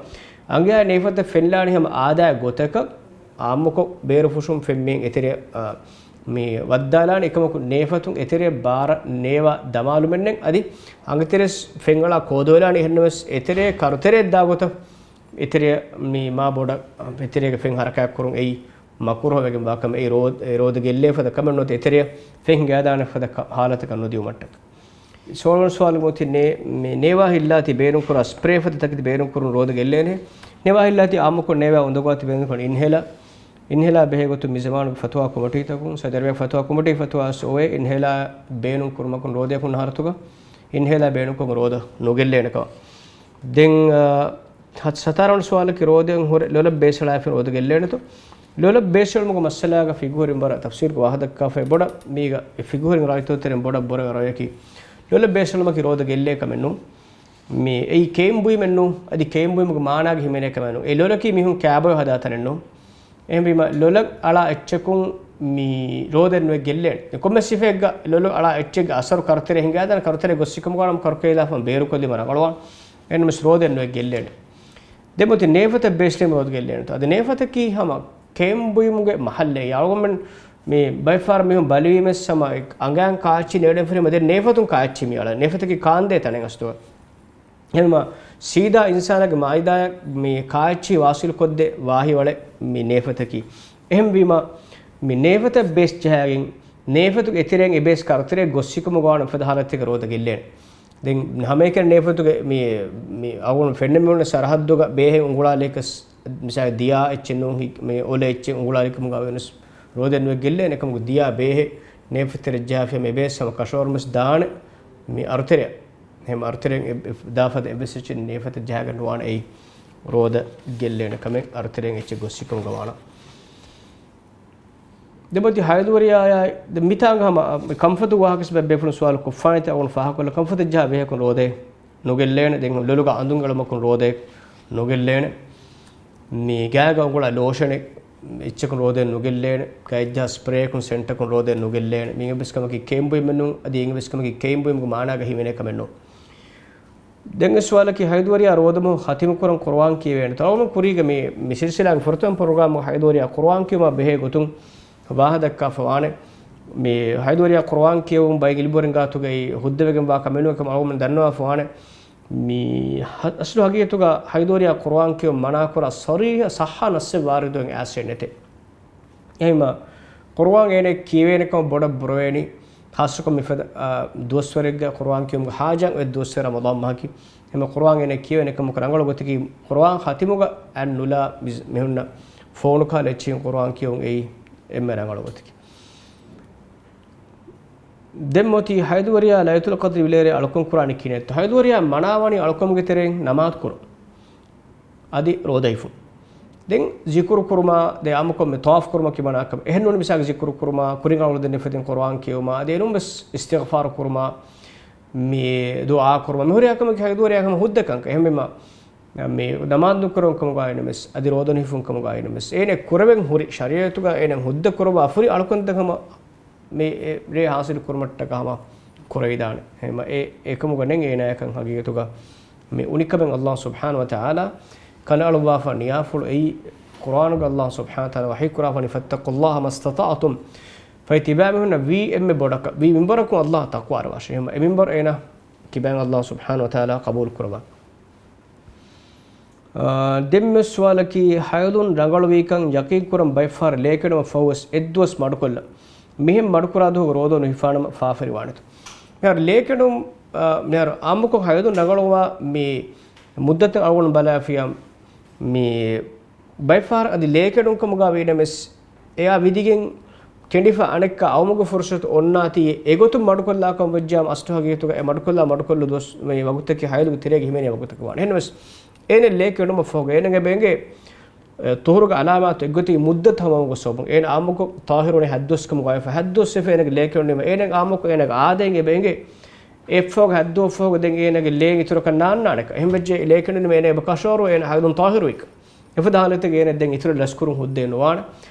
އަނގަޔާ ނޭފަތަށް ފެންލާނީ ހަމަ އާދައިގެ ގޮތަކަށް، އާއްމުކޮށް ބޭރުފުށުން ފެންމީން އެތެރެ، އާ، މި ވައްދާލާނެ. އެކަމަކު ނޭފަތުން އެތެރެ ބާރަށް ނޭވާ ދަމާލުމެއްނެއް. އަދި އަނގަތެރެސް ފެންއަޅާ ކޯދޮވެލާނެ. އެހެންނަމަވެސް އެތެރެ ކަރުތެރެއަށް ދާ ގޮތަށް އެތެރެ މި މާ ބޮޑަށް އެތެރެގެ ފެން ހަރަކާތް ކުރުން އެއީ މަކުރުހަ ވެގެން ވާ ކަމެއް. އެ ރޯ-، އެ ރޯދަ ގެއްލޭ ފަދަ ކަމެއް ނުވަތަ އެތެރެއަށް ފެން ހިނގާދާނެ ފަދަ ކަ-، ހާލަތަކަށް ނުދިއުމަށްޓަކަ. ސޯޅަވަނަ ސުވާލުގެ މަތިން ނޭ-، މި ނޭވާ ހިއްލާތީ ބޭނުންކުރާ ސްޕްރޭ ފަދަ ތަކެތި ބޭނުންކުރުން ރޯދަ ގެއްލޭނެ. ނޭވާ ހިއްލާތީ އާއްމުކޮށް ނޭވާ އުނދަގުވާތީ ބޭނުންކުރަން އިންހޭލާ. އިންހޭލާ ބެހޭ ގޮތުން މި ޒަމާނުގެ ފަތުވާ ކޮމިޓީތަކުން، ސައުދި އަރަބިޔާ ފަތުވާ ކޮމިޓީ ފަތުވާ އޮވޭ އިންހޭލާ ބޭނުން ކުރުމަކުން ރޯދަޔަކުން ހަރަތުގަ އިންހޭލާ ބޭނުންކޮށް ރޯދަ ނުގެއްލޭނެ ކަމަށް. ދެން، އާ، ހަ-، ސަތާރަ ވަނަ ސުވާލަކީ ރޯދައިން ހުރެ ލޮލަށް ބޭސްއަޅާފިން ރޯދަ ގެއްލޭނެތޯ؟ ލޮލަށް ބޭސްއެޅުމުގެ މައްސަލާގަ ފިގުހުރިން ވަރަށް ތަފްސީލުގަ ވާހަކަ ދައްކާފައި ބޮޑަށް މީގަ އެ ފިގުހުރިން ރައްޔިތުން ތެރެއިން ބޮޑަށް ބުރަވެ ރައްޔަކީ ލޮލަށް ބޭސްއެޅުމަކީ ރޯދަ ގެއްލޭ ކަމެއް ނޫން. މި އެއީ ކެއިން ބުއިމެއް ނޫން. އަދި ކެއިން ބުއިމުގެ މާނާގަ ހިމެނޭ ކަމެއް ނޫން. އެ ލޮލަކީ މީހުން ކާބޮއެ ހަދާ ތަނެއް ނޫން. އެހެންވީމަ ލޮލަށް އަޅާ އެއްޗަކުން މި ރޯދައެއް ނުވެ ގެއްލޭނެ. ކޮންމެސް ސިފައެއްގަ ލޮލަށް އަޅާ އެއްޗެއްގެ އަސަރު ކަރުތެރޭ ހިނގާދާނެ. ކަރުތެރޭ ގޮއްސިކަމުގަ ވާނަމަ ކަރުކެއިލާފަން ބޭރުކޮށްލީމަ ރަނގަޅުވާނެ. އެހެންނަމަވެސް ރޯދައެއް ނުވެ ގެއްލޭނެ. ދެން މަތި ނޭފަތަށް ބޭސްލީމަ ރޯދަ ގެއްލޭނެތޯ؟ އަދި ނޭފަތަކީ ހަމަ ކެއިން ބުއިމުގެ މަހައްލެއް. އަޅުގަނޑުމެން މި ބައެއްފަހަރު މީހުން ބަލިވީމެސް ހަމަ އަނގައިން ކާއެއްޗި ނޭޅެން ފުރިމަ ދެން ނޭފަތުން ކާއެއްޗި މި އަޅަ. ނޭފަތަކީ ކާންދޭ ތަނެއް އަސްލުގަ. އެހެންމަ ސީދާ އިންސާނާގެ މައިދާއަށް މި ކާއެއްޗި ވާސިލުކޮށްދޭ ވާހި ވަޅެއް މި ނޭފަތަކީ. އެހެންވީމަ މި ނޭފަތަށް ބޭސް ޖަހާގެން ނޭފަތުގެ އެތެރެއިން އެ ބޭސް ކަރުތެރޭ ގޮއްސިކަމުގަ ވާނަމަ އެފަދަ ހާލަތެއްގަ ރޯދަ ގެއްލޭނެ. ދެން ހަމައެކަނި ނޭފަތުގެ މި، މި އަޅުގަނޑު ފެންނަ މިއުޅެނީ ސަރަހައްދުގަ ބޭހެއް އުނގުޅާލިޔަކަސް، މިސާލަށް ދިޔާ އެއްޗެއް ނޫން، ހި-، މި އޮލެ އެއްޗެއް އުނގުޅާލިކަމުގަ ވެސް ރޯދައެއް ނުވެ ގެއްލޭނެ. އެކަމަކު ދިޔާ ބޭހެއް ނޭފަތު ތެރެއަށް ޖަހާފި ހަމަ އެ ބޭސް ހަމަ ކަށަވަރުން ވެސް ދާނެ މި އަރުތެރެއަށް. އެހެން އަރުތެރެއިން އެ-، އެ-، ދާ ފަދަ އެއްވެސް އެއްޗެއް ނޭފަތަށް ޖަހާގެން ނުވާނެ. އެއީ ރޯދަ ގެއްލޭނެ ކަމެއް އަރުތެރެއިން އެއްޗެއް ގޮއްސިކަމުގަ ވާނަމަ. ދެން މަތި ހައިދުވެރިޔާއާ، ދެން މިތާނގަ ހަމަ ކަންފަތު ވާހަކަސް ބޭފުޅުން ސުވާލު ކޮށްފާނެތީ އަޅުގަނޑު ފާހަގަކޮށްލަ. ކަންފަތަށް ޖަހާ ބޭހަކުން ރޯދައެއް ނުގެއްލޭނެ. ދެން ލޮލުގަ އަނދުން އެޅުމަކުން ރޯދައެއް ނުގެއްލޭނެ. މި ގާގަ އުނގުޅާ ލޯޝަނެއް އެއްޗަކުން ރޯދައެއް ނުގެއްލޭނެ. ގާތްޖަހާ ސްޕްރޭއަކުން ސެންޓަކުން ރޯދައެއް ނުގެއްލޭނެ. މީގެ އެއްވެސް ކަމަކީ ކެއިން ބުއިމެއް ނޫން. އަދި އެއިން އެއްވެސް ކަމަކީ ކެއިން ބުއިމުގެ މާނާގަ ހިމެނޭ ކަމެއް ނޫން. ދެން އެ ސުވާލަކީ ހައިދުވެރިޔާ ރޯދަމަހު ޚަތިމުކުރަން ޤުރުއާން ކިޔެވޭނެތޯ؟ އަޅުގަނޑު ކުރީގަ މި، މި ސިލްސިލާގެ ފުރަތަމަ ޕްރޮގްރާމުގަ ހައިދުވެރިޔާ ޤުރުއާން ކިޔުމާ ބެހޭ ގޮތުން ވާހަކަ ދައްކާފަ ވާނެ. މި ހައިދުވެރިޔާ ޤުރުއާން ކިޔެވުން ބައެއް އިލްމުވެރިން ގާތުގައި ހުއްދަވެގެން ވާ ކަމެއް ނޫން. އެކަމަކު އަޅުގަނޑު ދަންނަވާފަ ވާނެ. މި ހަ-، އަސްލު ހަގީގަތުގަ ހައިދުވެރިޔާ ޤުރުއާން ކިޔެވުން މަނާކުރާ ޞަރީޙަ ޞައްޙަ ނައްޞެއް ވާރިދުވެގެން އައިސް ނެތޭ. އެހެންމަ ޤުރުއާން އޭނަ ކިޔެވޭނެ ކަމަށް ބޮޑަށް ބުރަވޭނީ، ޚާއްޞަކޮށް މިފަދަ، އާ، ދުވަސްވަރެއްގަ ޤުރުއާން ކިޔުމުގެ ޙާޖާތް އޮތް ދުވަސްވަރެއް ރަމަޟާން މަހަކީ. އެހެންމަ ޤުރުއާން އޭނަ ކިޔެވޭނެ ކަމަކު ރަނގަޅު ގޮތަކީ ޤުރުއާން ޚަތިމުގަ އަތް ނުލާ މި-، މިހުންނަ ފޯނު ކާލަ އެއްޗިހިން ޤުރުއާން ކިޔުން އެއީ އެންމެ ރަނގަޅު ގޮތަކީ. ދެން މަތި ހައިދުވެރިޔާ ލައިލަތުލް ޤަދްރި ވިލޭރޭ އަޅުކަން ކުރާނީ ކިހިނެއްތޯ؟ ހައިދުވެރިޔާ މަނާވަނީ އަޅުކަމުގެ ތެރެއިން ނަމާދު ކުރުން. އަދި ރޯދަ ހިފުން. ދެން ޒިކުރު ކުރުމާ، ދެ އާއްމުކޮށް މި ޠަވާފު ކުރުމަކީ މަނާކަމެއް. އެހެންނޫން މިސާލަކަށް ޒިކުރު ކުރުމާ، ކުރިން އަޅުގަނޑު ދެން ފެތިން ޤުރުއާން ކިޔުމާ، އަދި އެނޫން ވެސް އިސްތިޣްފާރު ކުރުމާ، މި ދުޢާ ކުރުމާ، މި ހުރިހާ ކަމަކީ ހަގީގަތުގަ ހުރިހާ ކަމެއް ހުއްދަ ކަންކަން. އެހެންވީމާ، މި ނަމާދު ކުރުން ކަމުގައި ނަމަވެސް، އަދި ރޯދަ ނުހިފުން ކަމުގައި ނަމަވެސް، އޭނަ ކުރެވެން ހުރި ޝަރީޢަތުގަ އޭނަ ހުއްދަ ކުރައްވާ ފުރި އަޅުކަންތައް ހަމަ މި ރޭ ޙާޞިލު ކުރުމަށްޓަކާ ހަމަ ކުރެވިދާނެ. އެހެންވީމާ އެ އެކަމުގަ ނެތް އޭނާޔަކަށް ހަގީގަތުގަ މި އުނިކަމެއް ﷲ ސުބްޙާނަހޫ ވަތަޢާލާ ކަނޑައަޅުއްވާފަ ނިޔާފުޅު އެއީ، ޤުރުއާނުގަ ﷲ ސުބްޙާނަހޫ ވަތަޢާލާ ވަޙީ ކުރާފަ، "فاتقوا الله ما استطعتم." ފަތިބާ މީހުންނަށް ވީ އެންމެ ބޮޑަކަށް، ވީ މިންވަރަކުން ﷲ ތަޤްވާވާށޭ. އެހެންވީމާ އެ މިންވަރު އޭނާ ކިބައިން ﷲ ސުބްޙާނަހޫ ވަތަޢާލާ ޤަބޫލު ކުރައްވާ. އާ، ދެން މި ސުވާލަކީ، ޙައިޟުން ރަނގަޅުވީކަން ޔަޤީން ކުރަން ބައެއްފަހަރު ލޭ ކެނޑުމަށް ފަހުވެސް އެއްދުވަސް މަޑުކޮށްލަން. މިހެން މަޑުކުރާ ދުވަހުގެ ރޯދަ ނުހިފާނަމަ ފާފަރިވާނެތަ؟ މިހާރު ލޭ ކެނޑުން، އާ، މިހާރު އާއްމުކޮށް ޙައިޟުން ރަނގަޅުވާ މި މުއްދަތު އަޅުގަނޑު ބަލާފިޔާ، މި ބައެއްފަހަރު އަދި ލޭ ކެނޑުން ކަމުގަ ވީނަމަވެސް، އެއާ ވިދިގެން ކެނޑިފަ އަނެއްކާ އައުމުގެ ފުރުޞަތު އޮންނާތީ، އެގޮތުން މަޑުކޮށްލާކަން ވެއްޖާމަ އަސްލު ހަގީގަތުގަ އެ މަޑުކޮށްލާ މަޑުކޮށްލު ދުވަސް، މި ވަގުތަކީ ޙައިޟުގެ ތެރޭގަ ހިމެނޭ ވަގުތަކަށް ވާނެ. އެހެންނަމަވެސް، އޭނަ ލޭ ކެނޑުމަށް ފަހުގަ އޭނަގެ އެބަ އެނގޭ، އެ، ޠުހުރުގެ ޢަލާމާތު އެއްގޮތަކީ މުއްދަތު ހަމަވުމުގެ ސަބަބުން. އޭނަ އާއްމުކޮށް ޠާހިރުވަނީ ހަތް ދުވަސް ކަމުގައި ވެފަ، ހަތް ދުވަސް ވެފަ އޭނަގެ ލޭ ކެނޑުނީމަ، އޭނަގެ އާއްމުކޮށް އޭނަގެ އާދައިން އެބަ އެނގޭ، އެއަށްފަހުގަ ހަތް ދުވަހަށްފަހުގަ ދެން އޭނަގެ ލޭން އިތުރަކަށް ނާންނާނެކަން. އެހެން ވެއްޖެ ލޭ ކެނޑުނީމަ އޭނަ އެބަ ކަށަވަރު އޭނަ ޙައިޟުން ޠާހިރުވީކަން. އެފަދަ ޙާލަތެއްގަ އޭނަ ދެން އިތުރަށް ލަސްކުރުން ހުއްދައެއް ނުވާނެ.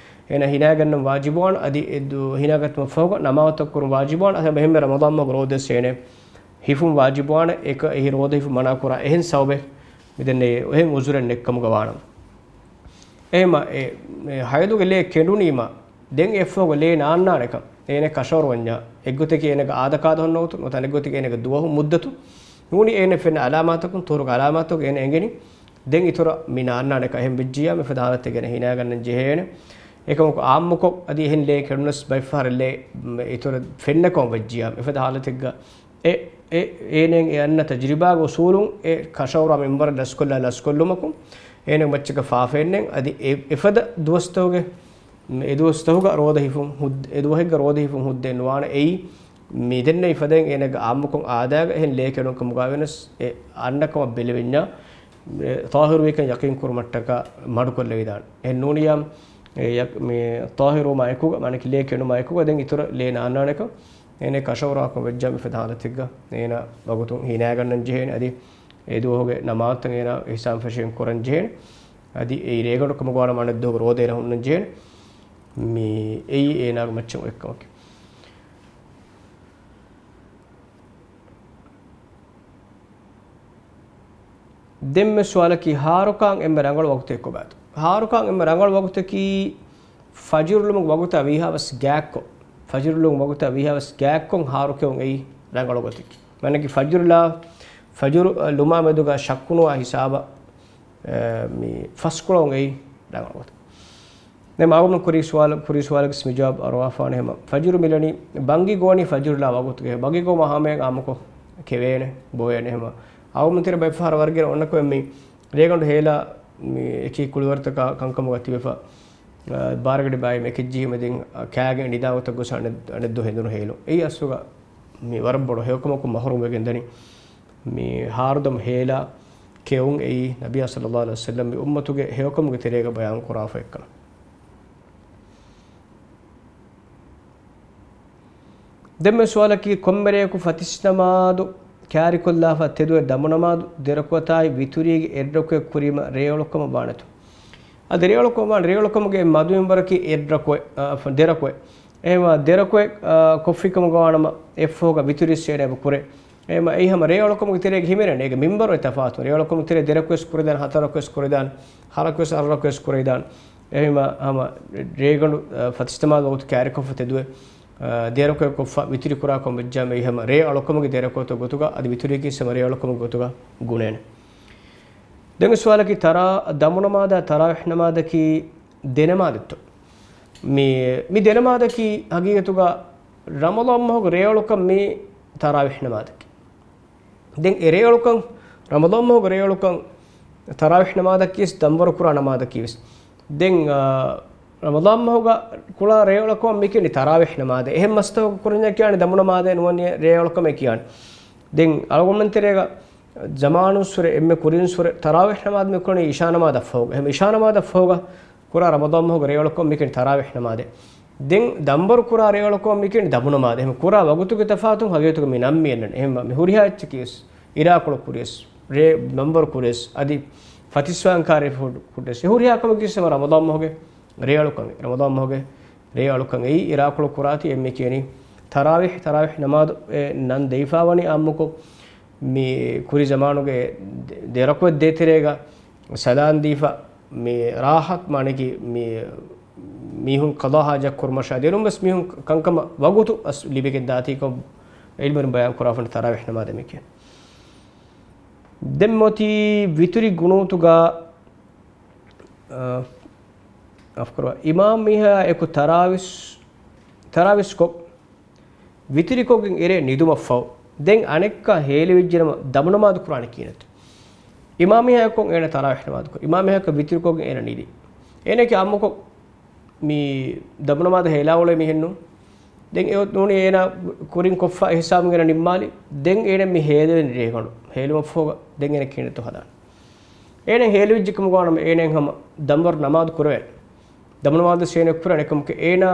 އޭނަ ހިނާގަންނަން ވާޖިބުވާނެ، އަދި އެ ދު-، ހިނާގަތުމަށް ފަހުގަ ނަމާދުތައް ކުރުން ވާޖިބުވާނެ. އެހެންވީމަ އެހެންމެ ރަމަޟާން މަހުގެ ރޯދައެއް އޭނަ ހިފުން ވާޖިބުވާނެ، އެކަ އެހި ރޯދަ ހިފުން މަނާ ކުރާ އެހެން ސަބަބެއް މިދެންނެވި އެހެން ޢުޛުރެއް ނެތްކަމުގަ ވާނަމަ. އެހެންވީމަ އެ، އެ ޙައިޟުގެ ލޭ ކެނޑުނީމަ، ދެން އެއަށްފަހުގަ ލޭ ނާންނާނެކަން، އޭނަ ކަށަވަރު ވަންޏާ، އެއްގޮތަކީ އޭނަގެ އާދަ ކާދަ ހުންނަ ގޮތުން، ނުވަތަ އަނެއްގޮތަކީ އޭނަގެ ދުވަހު މުއްދަތު، ނޫނީ އޭނަ ފެންނަ ޢަލާމާތަކުން، ޠުހުރުގެ ޢަލާމާތުގަ އޭނަ އެނގެނީ، ދެން އިތުރަށް މި ނާންނާނެކަން. އެހެން ވެއްޖިއްޔާ، އެފަދަ ޙާލަތެއްގަ އޭނަ ހިނާގަންނަން ޖެހޭނެ. އެކަމަކު ޢާއްމުކޮށް އަދި އެހެން ލޭ ކެނޑުނަސް ބައެއްފަހަރަށް ލޭ، މް، އިތުރަށް ފެންނަކަން ވެއްޖިއްޔާ، އެފަދަ ޙާލަތެއްގަ އެ، އެ، އޭނައަށް އެ އަންނަ ތަޖުރިބާގެ އުޞޫލުން އެ ކަށަވަރު މިންވަރަށް ލަސްކޮށްލާ ލަސްކޮށްލުމަކުން އޭނަ މައްޗަކަށް ފާފައެއް ނެތް. އަދި އެ، އެފަދަ ދުވަސްތަކުގެ، އެ ދުވަސްތަކުގަ ރޯދަ ހިފުން ހުއްދަ، އެ ދުވަހެއްގަ ރޯދަ ހިފުން ހުއްދައެއް ނުވާނެ. އެއީ، މިދެންނެވި ފަދައިން އޭނަގެ ޢާއްމުކޮށް އާދައިގަ އެހެން ލޭ ކެނޑުން ކަމުގަ ވެސް އެ އަންނަކަމަށް ބެލެވެންޏާ، އެ ޠާހިރުވީކަން ޔަޤީން ކުރުމަށްޓަކާ މަޑުކޮށްލެވިދާނެ. އެހެން ނޫނިއްޔާ، އެ ޔަ-، މި ޠާހިރުވުމާ އެކުގަ، މާނައަކީ ލޭ ކެނޑުމާ އެކުގަ ދެން އިތުރަށް ލޭ ނާންނާނެކަން އޭނަ ކަށަވަރާކަން ވެއްޖާ މިފަދަ ޙާލަތެއްގަ އޭނަ ވަގުތުން ހިނާގަންނަން ޖެހޭނެ. އަދި އެ ދުވަހުގެ ނަމާދުތައް އޭނަ އިޙްސާން ފެށިގެން ކުރަން ޖެހޭނެ. އަދި އެއީ ރޭގަނޑު ކަމުގަވާނަމަ އަނެއް ދުވަހުގެ ރޯދަ އޭނަ ހުންނަން ޖެހޭނެ. މި އެއީ އޭނާގެ މައްޗަށް އޮތްކަމަކީ. ދެންމެ ސުވާލަކީ، ހާރުކާން އެންމެ ރަނގަޅު ވަގުތެއް ކޮބާތޯ؟ ހާރުކާން އެންމެ ރަނގަޅު ވަގުތަކީ ފަޖުރު ލުމުގެ ވަގުތާ ވީހާވެސް ގާތްކޮށް، ފަޖުރު ލުމުގެ ވަގުތާ ވީހާވެސް ގާތްކޮށް ހާރު ކެއުން އެއީ ރަނގަޅު ގޮތަކީ. މާނައަކީ ފަޖުރުލާ، ފަޖުރު، އަ، ލުމާ މެދުގަ ޝައްކުނުވާ ހިސާބަށް، އަ، މި ފަސްކޮޅުން އެއީ ރަނގަޅު ގޮތަކީ. ދެން އަޅުގަނޑު ކުރީ ސުވާލަ-، ކުރީ ސުވާލަކަށް މި ޖަވާބު އަރުވާފާނެ ހަމަ. ފަޖުރު މިލަނީ ބަންގި ގޮވަނީ ފަޖުރުލާ ވަގުތުގައި. ބަންގި ގޮވުމާ ހަމައަށް އާއްމުކޮށް ކެވޭނެ، ބޮވޭނެ ހަމަ. އަޅުގަނޑު ތިރަ ބައެއްފަހަރަށް ވަރަށް ގިނަ އޮންނަކޮށް މި ރޭގަނޑު ހޭލާ މި އެކި ކުޅިވަރުތަކާ ކަންކަމުގަ ތިބެފަ، އަ، ބާރަގަޑި ބާއި މެކެއްޖީމަ ދެން، އަ، ކާގެން ނިދާ ގޮތަށް ގޮސް އަނެއް-، އަނެއް ދުވަހު ހެނދުނު ހޭލުން. އެއީ އަސްލުގަ މި ވަރަށް ބޮޑު ހެޔޮކަމަކުން މަހުރޫމް ވެގެން ދަނީ. މި ހާރުދަމު ހޭލާ ކެއުން އެއީ ނަބިއްޔާ ޞައްލައްލާހު ޢަލައިހި ވަސައްލަމް މި އުއްމަތުގެ ހެޔޮކަމުގެ ތެރޭގަ ބަޔާން ކުރާފަ އެއްކަން. ދެންމެ ސުވާލަކީ، ކޮންމެ ރެޔަކު ފަތިސް ނަމާދު ކާރިކޮށްލާފަ ތެދުވެ ދަމުނަމާދު ދެރަކުޢަތާއި ވިތުރީގެ އެއްރަކުޢަތް ކުރީމަ ރޭއަޅުކަމަށް ވާނެތޯ؟ އަދި ރޭއަޅުކަމަށް ވާނެ، ރޭއަޅުކަމުގެ މަދުމިންވަރަކީ އެއްރަކުޢަތް، އަ، ދެރަކުޢަތް. އެހެންވީމަ ދެރަކުޢަތް، އަ، ކޮށްފިކަމުގަ ވާނަމަ އެއަށްފަހުގަ ވިތުރި ސޭނަ އެބަ ކުރޭ. އެހެންވީމަ އެއީ ހަމަ ރޭއަޅުކަމުގެ ތެރޭގަ ހިމެނޭ. އޭގެ މިންވަރު އެއް ތަފާތު. ރޭއަޅުކަމުގެ ތެރޭ ދެރަކުޢަތް ކުރެވިދާނެ، ހަތަރަކުޢަތް ކުރެވިދާނެ، ހަ ރަކުޢަތް އަށް ރަކުޢަތް ކުރެވިދާނެ. އެހެންވީމަ ހަމަ ރޭގަނޑު، އަ، ފަތިސް ނަމާދު ވަގުތު ކާރިކޮށްފަ ތެދުވެ، އަ، ދެރަކުޢަތް ކޮށްފަ ވިތުރި ކުރާކަމަށް ވެއްޖާމަ އެއީ ހަމަ ރޭ އަޅުކަމުގެ ދެރަކުޢަތު ގޮތުގަ އަދި ވިތުރީކީ ހަމަ ރޭ އަޅުކަމުގެ ގޮތުގަ ގުނޭނެ. ދެން ސުވާލަކީ ތަރާ-، ދަމުނަމާދާ ތަރާވީޙް ނަމާދަކީ ދެނަމާދެއްތޯ؟ މި، މި ދެނަމާދަކީ ހަގީގަތުގަ ރަމަޟާން މަހުގެ ރޭއަޅުކަން މި ތަރާވީޙް ނަމާދަކީ. ދެން އެ ރޭއަޅުކަން، ރަމަޟާން މަހުގެ ރޭއަޅުކަން ތަރާވީޙް ނަމާދަކީވެސް ދަންވަރު ކުރާ ނަމާދަކީވެސް. ދެން، އާ، ރަމަޟާން މަހުގަ ކުޅާ ރޭއަޅުކަމަށް މި ކިޔަނީ ތަރާވީޙް ނަމާދެއް. އެހެން މަސްތަކަކު ކުރަންޏާ ކިޔާނެ ދަމުނަމާދެއް ނުވަނީ ރޭއަޅުކަމޭ ކިޔާނެ. ދެން އަޅުގަނޑުމެން ތެރޭގަ ޒަމާނުންސުރެ އެންމެ ކުރިންސުރެ ތަރާވީޙް ނަމާދު މި ކުރަނީ އިޝާ ނަމާދަށްފަހުގަ. އެހެން އިޝާ ނަމާދަށްފަހުގަ ކުރާ ރަމަޟާން މަހުގެ ރޭއަޅުކަން މިކިން ތަރާވީޙް ނަމާދެއް. ދެން ދަންވަރު ކުރާ ރޭއަޅުކަން މިކިން ދަމުނަމާދެއް. އެހެން ކުރާ ވަގުތުގެ ތަފާތުން ހަގީގަތުގަ މި ނަން މި އެންނަނީ. އެހެން މި ހުރިހާ އެއްޗަކީ ވެސް އިރާކޮޅު ކުރިޔަސް، ރޭ ދަންވަރު ކުރިޔަސް، އަދި ފަތިސްވާން ކާރި ފު-، ކުރިޔަސް، އެ ހުރިހާ ކަމަކީ ވެސް ރަމަޟާން މަހުގެ ރޭއަޅުކަން، ރަމަޟާން މަހުގެ ރޭއަޅުކަން އެއީ އިރާކޮޅު ކުރާތީ އެންމެ ކިޔަނީ ތަރާވީޙް، ތަރާވީޙް ނަމާދު އެ ނަން ދެވިފާވަނީ އާއްމުކޮށް މި ކުރި ޒަމާނުގެ ދެ-، ދެ ރަކުޢަތް ދޭތެރޭގަ ސަލާން ދީފަ މި ރާޙަތް މާނައަކީ މި މީހުން ޤަޟާ ޙާޖަތް ކުރުމަށާ ދިޔައިރުން ވެސް މީހުން ކަންކަމަށް ވަގުތު އަސް ލިބިގެން ދާތީކޮށް ޢިލްމުވެރިން ބަޔާން ކުރާފަން ތަރާވީޙް ނަމާދެއް މި ކިޔަނީ. ދެން މިއޮތީ ވިތުރި ގުނޫތުގަ، އަ، އަފްކުރު، އިމާމް މީހާ އެކު ތަރާވީސް، ތަރާވީސް ކޮށް، ވިތުރިކޮށްގެން އެރޭ ނިދުމަށްފަހު، ދެން އަނެއްކާ ހޭލިވެއްޖެނަމަ ދަމުނަމާދު ކުރާނީ ކިހިނެއްތޯ؟ އިމާމް މީހާއަކު އޭނަ ތަރާވީޙް ނަމާދު ކުރި، އިމާމް މީހާއަކަށް ވިތުރިކޮށްގެން އޭނަ ނިދި. އޭނައަކީ އާއްމުކޮށް މި ދަމުނަމާދަށް ހޭލާ އުޅޭ މީހެއްނު. ދެން އެ ނޫނީ އޭނަ ކުރިން ކޮށްފަ އެހިސާބުން އޭނަ ނިންމާލި. ދެން އޭނަ މި ހޭލެވެން ރޭގަނޑު. ހޭލުމަށްފަހުގަ ދެން އޭނަ ކިހިނެއްތޯ ހަދާނެ؟ އޭނަ ހޭލިވެއްޖެ ކަމުގަ ވާނަމަ އޭނަ ހަމަ ދަންވަރު ނަމާދު ކުރެވޭނެ. ދަމުނަމާދު ސޭނެ ކުރާނެ ކަމަކަށް އޭނަ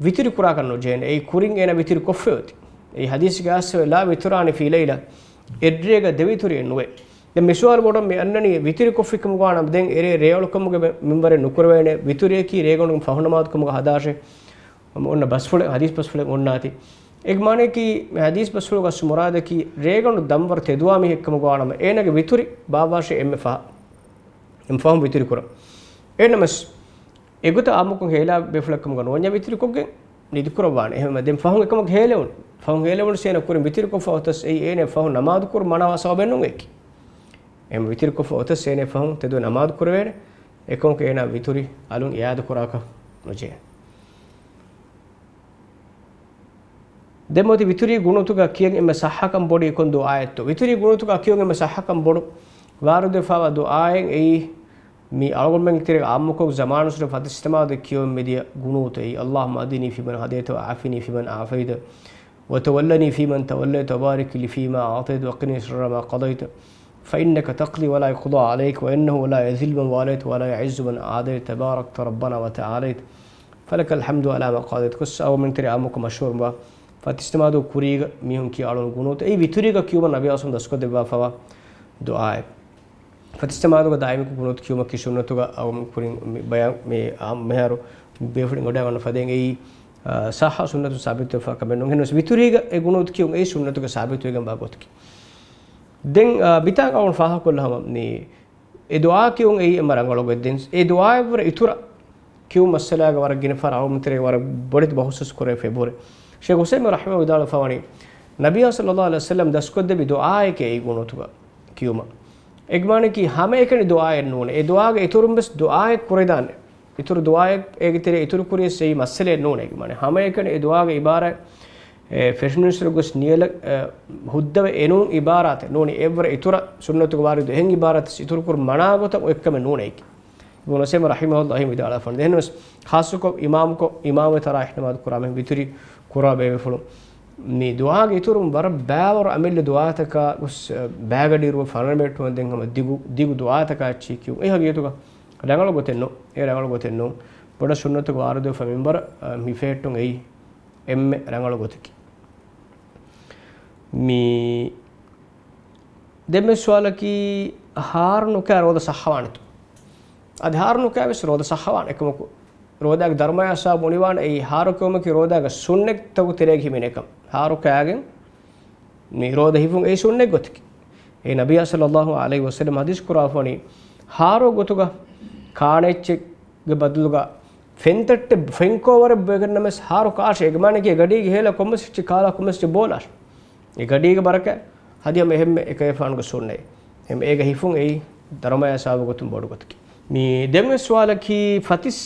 ވިތުރި ކުރާކަށް ނުޖެހޭނެ. އެއީ ކުރިން އޭނަ ވިތުރި ކޮށްފަ އޮތީ. އެއީ ޙަދީޘްގަ އައިސްފަވޭ، "ލާ ވިތުރާނި ފީ ލައިލަ." އެއްރޭގަ ދެ ވިތުރިއެއް ނުވޭ. ދެން މި ސުވާލު ބޮޑަށް މި އަންނަނީ ވިތުރި ކޮށްފި ކަމުގަ ވާނަމަ ދެން އެރޭ ރޭއަޅުކަމުގެ މިންވަރެއް ނުކުރެވޭނެ، ވިތުރިއަކީ ރޭގަނޑުގެ ފަހު ނަމާދު ކަމުގަ ހަދާށޭ. ހަމަ އޮންނަ ބަސްފުޅެއް، ޙަދީޘް ބަސްފުޅެއް އޮންނާތީ. އޭގެ މާނައަކީ، މި ޙަދީޘް ބަސްފުޅުގަ އަސްލު މުރާދަކީ، ރޭގަނޑު ދަންވަރު ތެދުވާ މީހެއް ކަމުގަ ވާނަމަ، އޭނަގެ ވިތުރި ބާއްވާށޭ އެންމެ ފަހަށް. އެންމެ ފަހުން ވިތުރި ކުރަން. އެހެންނަމަވެސް، އެގޮތަށް އާއްމުކޮށް ހޭލާ ބޭފުޅެއް ކަމުގަ ނޯންޏާ ވިތުރިކޮށްގެން ނިދިކުރައްވާނެ. އެހެންވީމަ ދެން ފަހުން އެކަމަކު ހޭލެވުނު. ފަހުން ހޭލެވުނު ސޭނަ ކުރިން ވިތުރިކޮށްފަ އޮތަސް އެއީ އޭނަ ފަހުން ނަމާދު ކުރު މަނާވާ ސަބަބެއް ނޫން އެކި. އެހެން ވިތުރިކޮށްފަ އޮތަސް އޭނަ ފަހުން ތެދު ނަމާދު ކުރެވޭނެ. އެކަމަކު އޭނާ ވިތުރި އަލުން އިޢާދަ ކުރާކަށް ނުޖެހޭ. ދެން މިއޮތީ ވިތުރީ ގުނޫތުގަ ކިޔަން އެންމެ ޞައްޙަކަން ބޮޑު ކޮން ދުޢާއެއްތޯ؟ ވިތުރީ ގުނޫތުގަ ކިޔަން އެންމެ ޞައްޙަކަން ބޮޑު ވާރިދުވެފައިވާ ދުޢާއެއް އެއީ، މި އަޅުގަނޑުމެންގެ ތެރޭގަ އާއްމުކޮށް ޒަމާނުންސުރެ ފަތިސް ނަމާދު ކިޔަމުން މިދިޔަ ގުނޫތު އެއީ، اللهم اهدني فيمن هديت وعافني فيمن عافيت وتولني فيمن توليت وبارك لي فيما أعطيت وقني شر ما قضيت فإنك تقضي ولا يقضى عليك وإنه لا يذل من واليت ولا يعز من عاديت تباركت ربنا وتعاليت فلك الحمد على ما قضيت. ކޮސް އަޅުގަނޑުމެން ތެރޭ އާއްމުކޮށް މަޝްހޫރުވާ ފަތިސް ނަމާދު ކުރީގަ މީހުން ކިޔާ އަޅުން ގުނޫތު. އެއީ ވިތުރީގަ ކިޔުމަށް ނަބީ އަސްލު ދަސްކޮށްދެއްވާފައިވާ ދުޢާއެއް. ފަތިސް ނަމާދުގަ ދާއިމީކޮށް ގުނޫތު ކިޔުމަކީ ސުންނަތުގަ އަޅުގަނޑު ކުރިން މި ބަޔާން މި އާ މިހާރު ބޭފުޅިން އޮޑާގަންނަ ފަދައިން އެއީ، އާ، ޞައްޙަ ސުންނަތުން ސާބިތުވެފަ ކަމެއް ނޫން. އެހެންވެސް ވިތުރީގަ އެ ގުނޫތު ކިޔުން އެއީ ސުންނަތުގަ ސާބިތުވެގެންވާ ގޮތަކީ. ދެން، އާ، މިތާނގަ އަޅުގަނޑު ފާހަގަކޮށްލަ ހަމަ މި އެ ދުޢާ ކިޔުން އެއީ އެންމެ ރަނގަޅު ގޮތް. ދެން އެ ދުޢާއަށްވުރެ އިތުރަށް ކިޔުން މައްސަލާގަ ވަރަށް ގިނަ ފަހަރަށް އަޅުގަނޑުމެން ތެރޭގަ ވަރަށް ބޮޑެތި ބަހުސް ކުރެވިފަ އެބަހުރި. ޝޭޚް ޢުސައިމީން ރަޙިމަހުﷲ ވިދާޅުވެފައިވަނީ، ނަބިއްޔާ ޞައްލައްލާހު ޢަލައިހި ވަސައްލަމް ދަސްކޮށްދެއްވި ދުޢާއެކޭ އެއީ ގުނޫތުގަ ކިޔުމަށް. އޭގެ މާނައަކީ ހަމައެކަނި ދުޢާއެއް ނޫނޭ. އެ ދުޢާގެ އިތުރުން ވެސް ދުޢާއެއް ކުރެވިދާނެ. އިތުރު ދުޢާއެއް އޭގެ ތެރޭ އިތުރު ކުރިޔަސް އެއީ މައްސަލައެއް ނޫނޭ. އޭގެ މާނަ ހަމައެކަނި އެ ދުޢާގެ ޢިބާރާތް، އެ، ފެށުނުއްސުރެ ގޮސް ނިޔަލަށް، އެ، ހުއްދަވެ އެނޫން ޢިބާރާތެއް ނޫނީ. އެއްވަރަށް އިތުރަށް ސުންނަތުގެ ވާރިދު އެހެން ޢިބާރާތެއް އިތުރު ކުރުން މަނާ ގޮތަށް އޮތްކަމެއް ނޫނޭ އެކި. އިބްނު ޢުސައިމީން ރަޙިމަހުﷲ އެހެން ވިދާޅުވެފަ. އެހެންވެސް ޚާއްޞަކޮށް އިމާމުކޮށް، އިމާމުވެ ތަރާވީޙް ނަމާދު ކުރާ މީހުން ވިތުރި ކުރާ ބޭފުޅުން މި ދުޢާގެ އިތުރުން ވަރަށް ބައިވަރު އަމިއްލަ ދުޢާތަކާ ގޮސް، އަ، ބައިގަޑިއިރު ފަނަރަ މިނެޓު ދެން ހަމަ ދިގު، ދިގު ދުޢާތަކާ އެއްޗެހި ކިޔުން. އެ ހަގީގަތުގަ ރަނގަޅު ގޮތެއް ނޫން. އެ ރަނގަޅު ގޮތެއް ނޫން. ބޮޑަށް ސުންނަތުގެ ވާރިދުވެފަ މިންވަރަށް، އަ، މި ފެހެއްޓުން އެއީ އެންމެ ރަނގަޅު ގޮތަކީ. މި ދެންމެ ސުވާލަކީ، ހާރު ނުކާ ރޯދަ ޞައްޙަވާނެތޯ؟ އަދި ހާރު ނުކާ ވެސް ރޯދަ ޞައްޙަވާނެ. އެކަމަކު، ރޯދާގެ ދަރުމަޔާ ސަބަބުން އުނިވާނެ އެއީ ހާރު ކެއުމަކީ ރޯދާގެ ސުންނަތްތަކުގެ ތެރޭގަ ހިމެނޭ ކަމަށް. ހާރު ކާގެން މި ރޯދަ ހިފުން އެއީ ސުންނަތް ގޮތަކީ. އެ ނަބިއްޔާ ޞައްލައްލާހު ޢަލައިހި ވަސައްލަމް ޙަދީޘް ކުރާފަވަނީ، ހާރު ގޮތުގަ ކާނެ އެއްޗެއްގެ ބަދަލުގަ ފެންތައްޓެއް، ފެންކޯވަރެއް ބޮއެގަންނަމަސް ހާރު ކާށޭ. އޭގެ މާނައަކީ ގަޑީގެ ހޭލަ ކޮންމެސް އެއްޗެއް ކާލާ ކޮންމެސް އެއްޗެއް ބޯލާށޭ. އެ ގަޑީގެ ބަރަކާތް ހަދިޔަމަ އެހެންމެ އެކައިފާނުގެ ސުންނަތް. އެހެން އޭގަ ހިފުން އެއީ ދަރުމަޔާ ސަބަބު ގޮތުން ބޮޑު ގޮތަކީ. މި ދެންވެސް ސުވާލަކީ، ފަތިސް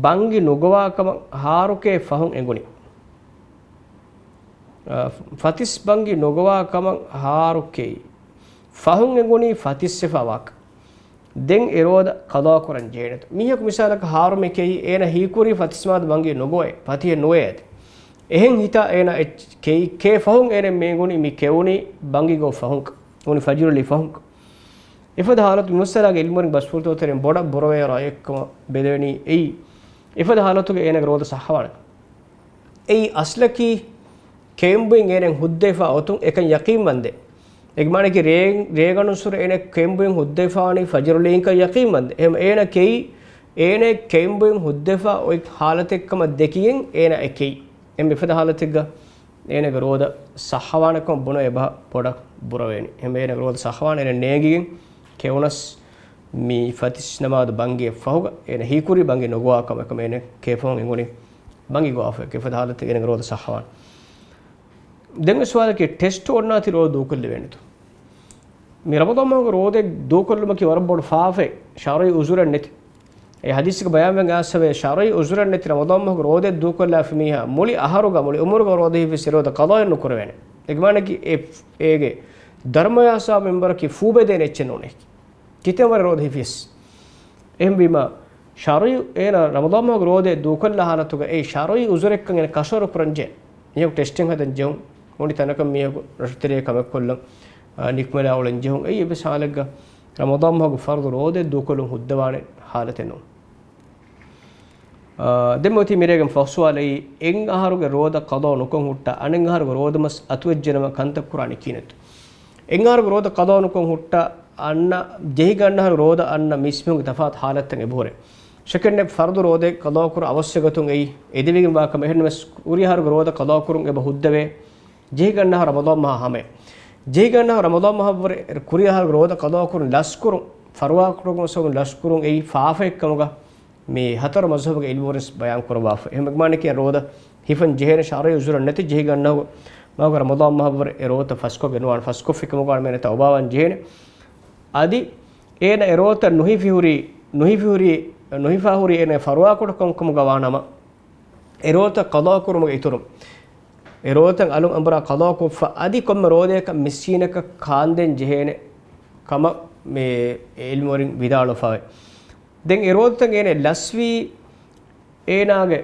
ބަންގި ނުގޮވާ ކަމަށް ހާރުކޭ ފަހުން އެނގުނީ. އަ، ފަތިސް ބަންގި ނުގޮވާ ކަމަށް ހާރުކޭ ފަހުން އެނގުނީ ފަތިސް ވެފަ ވާކަށް. ދެން އެ ރޯދަ ޤަޟާ ކުރަން ޖެހޭނެތޯ؟ މީހަކު މިސާލަކަށް ހާރު މި ކެއީ އޭނަ ހީކުރީ ފަތިސް ނަމާދު ބަންގި ނުގޮވޭ، ފަތިހެއް ނުވޭ އޭތި. އެހެން ހިތާ އޭނަ އެ ކެއީ ކޭ ފަހުން އޭނަ މި އެނގުނީ މި ކެއުނީ ބަންގި ގޮވު ފަހުން. ނޫނީ ފަޖުރު އެޅި ފަހުން. އެފަދަ ހާލަތު މި މައްސަލާގެ އިލްމުވެރިން ބަސްފުޅުތަކުގެ ތެރެއިން ބޮޑަށް ބުރަވޭ ރައެއްކަމަށް ބެލެވެނީ އެއީ، އެފަދަ ހާލަތުގަ އޭނަގެ ރޯދަ ޞައްޙަވާނެ. އެއީ އަސްލަކީ ކެއުންބުއިން އޭނަ ހުއްދަވެފަ އޮތުން އެކަން ޔަޤީންވަންދެން. އޭގެ މާނައަކީ ރޭ، ރޭގަނޑު އުސުރު އޭނަ ކެއުންބުއިން ހުއްދަވެފަވާނީ ފަޖުރު އެޅީންކަން ޔަޤީންވަންދެން. އެހެން އޭނަ ކެއީ، އޭނަ ކެއުންބުއިން ހުއްދަވެފަ އޮތް ހާލަތެއްކަމަށް ދެކިގެން އޭނަ އެ ކެއީ. އެހެން އެފަދަ ހާލަތެއްގަ އޭނަގެ ރޯދަ ޞައްޙަވާނެކަމަށް ބުނެވޭ އެބަ ބޮޑަށް ބުރަވޭނެ. އެހެން އޭނަގެ ރޯދަ ޞައްޙަވާނެ އޭނަ ނޭނގިގެން ކެއުނަސް މި ފަތިސް ނަމާދު ބަންގިއަށް ފަހުގަ އޭނަ ހީކުރީ ބަންގި ނުގޮވާ ކަމަށް އެކަމަށް އޭނަ ކޭފަހުން އެނގުނީ ބަންގި ގޮވާފަ. އެފަދަ ހާލަތެއް އޭނަގެ ރޯދަ ޞައްޙަވާނެ. ދެން އޮތް ސުވާލަކީ ޓެސްޓް އޮންނާތީ ރޯދަ ދޫކޮށްލެވޭނެތޯ؟ މި ރަމަޟާން މަހުގެ ރޯދަ ދޫކޮށްލުމަކީ ވަރަށް ބޮޑު ފާފައެއް، ޝަރުޢީ އުޒުރެއް ނެތި. އެ ޙަދީޘްގަ ބަޔާންވެގެން އައިސްފަވޭ، ޝަރުޢީ އުޒުރެއް ނެތި ރަމަޟާން މަހުގެ ރޯދަ ދޫކޮށްލާފި މީހާ މުޅި އަހަރުގަ، މުޅި އުމުރުގަ ރޯދަ ހިފިއްސި ރޯދަ ޤަޟާއެއް ނުކުރެވޭނެ. އޭގެ މާނައަކީ އެ، އޭގެ ދަރުމަޔާ ސަބަބުން މިންވަރަކީ ފޫބެދޭނެ އެއްޗެއް ނޫނޭ. ކިތަންމެ ވަރަށް ރޯދަ ހިފިއްސި. އެހެންވީމަ، ޝަރުޢީ އޭނަ ރަމަޟާން މަހުގެ ރޯދަ ދޫކޮށްލާ ހާލަތުގަ އެ ޝަރުޢީ އުޒުރެއްކަން އޭނަ ކަށަވަރު ކުރަން ޖެހޭ. މީހަކު ޓެސްޓެއް ހަދަން ޖެހުން، މުޅި ތަނަކަށް މީހަކު ރަށުތެރޭ ކަމެއް ކޮށްލަން، އާ، ނިކުމެލާ އުޅެން ޖެހުން. އެއީ އެއްވެސް ހާލެއްގަ ރަމަޟާން މަހުގެ ފަރުޟު ރޯދަ ދޫކޮށްލުން ހުއްދަވާނެ ހާލަތެއް ނޫން. އާ، ދެން މިއޮތީ މިރޭގެ ފަހު ސުވާލަކީ، އެއް އަހަރުގެ ރޯދަ ޤަޟާ ނުކޮށް ހުއްޓާ، އަނެއް އަހަރުގެ ރޯދަ މަސް އަތުވެއްޖެނަމަ ކަންތައް ކުރާނީ ކިހިނެއްތޯ؟ އެއް އަހަރުގެ ރޯދަ ޤަޟާ ނުކޮށް ހުއްޓާ، އަންނަ ޖެހިގަ އަންނަ އަހަރު ރޯދަ އަންނަ މީސްމީހުންގެ ތަފާތު ހާލަތްތައް އެބަހުރޭ. ޝައްކެއްނެތް ފަރުޟު ރޯދަ ޤަޟާކުރުން އަވަސްވެގަތުން އެއީ އެދެވިގެންވާ ކަމެއް. އެހެންނަމަވެސް ކުރި އަހަރުގެ ރޯދަ ޤަޟާކުރުން އެބަ ހުއްދަވޭ. ޖެހިގަ އަންނަ އަހަރު ރަމަޟާން މަހާ ހަމަޔަށް. ޖެހިގަ އަންނަ އަހަރު ރަމަޟާން މަހަށްވުރެ ކުރި އަހަރުގެ ރޯދަ ޤަޟާކުރުން ލަސްކުރުން، ފަރުވާކުޑަކުން ސަބަބުން ލަސްކުރުން އެއީ ފާފައެއްކަމުގަ މި ހަތަރު މަޒްހަބުގެ އިލްމުވެރިން ބަޔާން ކުރައްވާފަ. އެހެން މާނައަކީ ރޯދަ ހިފަން ޖެހޭނެ ޝަރުޢީ އުޒުރެއް ނެތި ޖެހިގަ އަންނަ އަހަރު މަހުގެ ރަމަޟާން މަހަށްވުރެ އެ ރޯދަ ފަސްކޮށް ގެންނުވާނެ. ފަސްކޮށްފި ކަމުގަ އަންނަ މީހަކަށް ތައުބާވާން ޖެހޭނެ. އަދި އޭނަ އެ ރޯދަ ނުހިފި ހުރީ، ނުހިފި ހުރީ، ނުހިފާ ހުރީ އޭނަ ފަރުވާކުޑަކަމުގަ ވާނަމަ، އެ ރޯދަ ޤަޟާކުރުމުގެ އިތުރުން، އެ ރޯދަ އަލުން އަނބުރާ ޤަޟާކޮށްފަ އަދި ކޮންމެ ރޯދައަކަށް މިސްކީނަކަށް ކާންދޭން ޖެހޭނެ ކަމަށް މި އިލްމުވެރިން ވިދާޅުވެފައިވޭ. ދެން އެ ރޯދަތައް އޭނަ ލަސްވީ އޭނާގެ،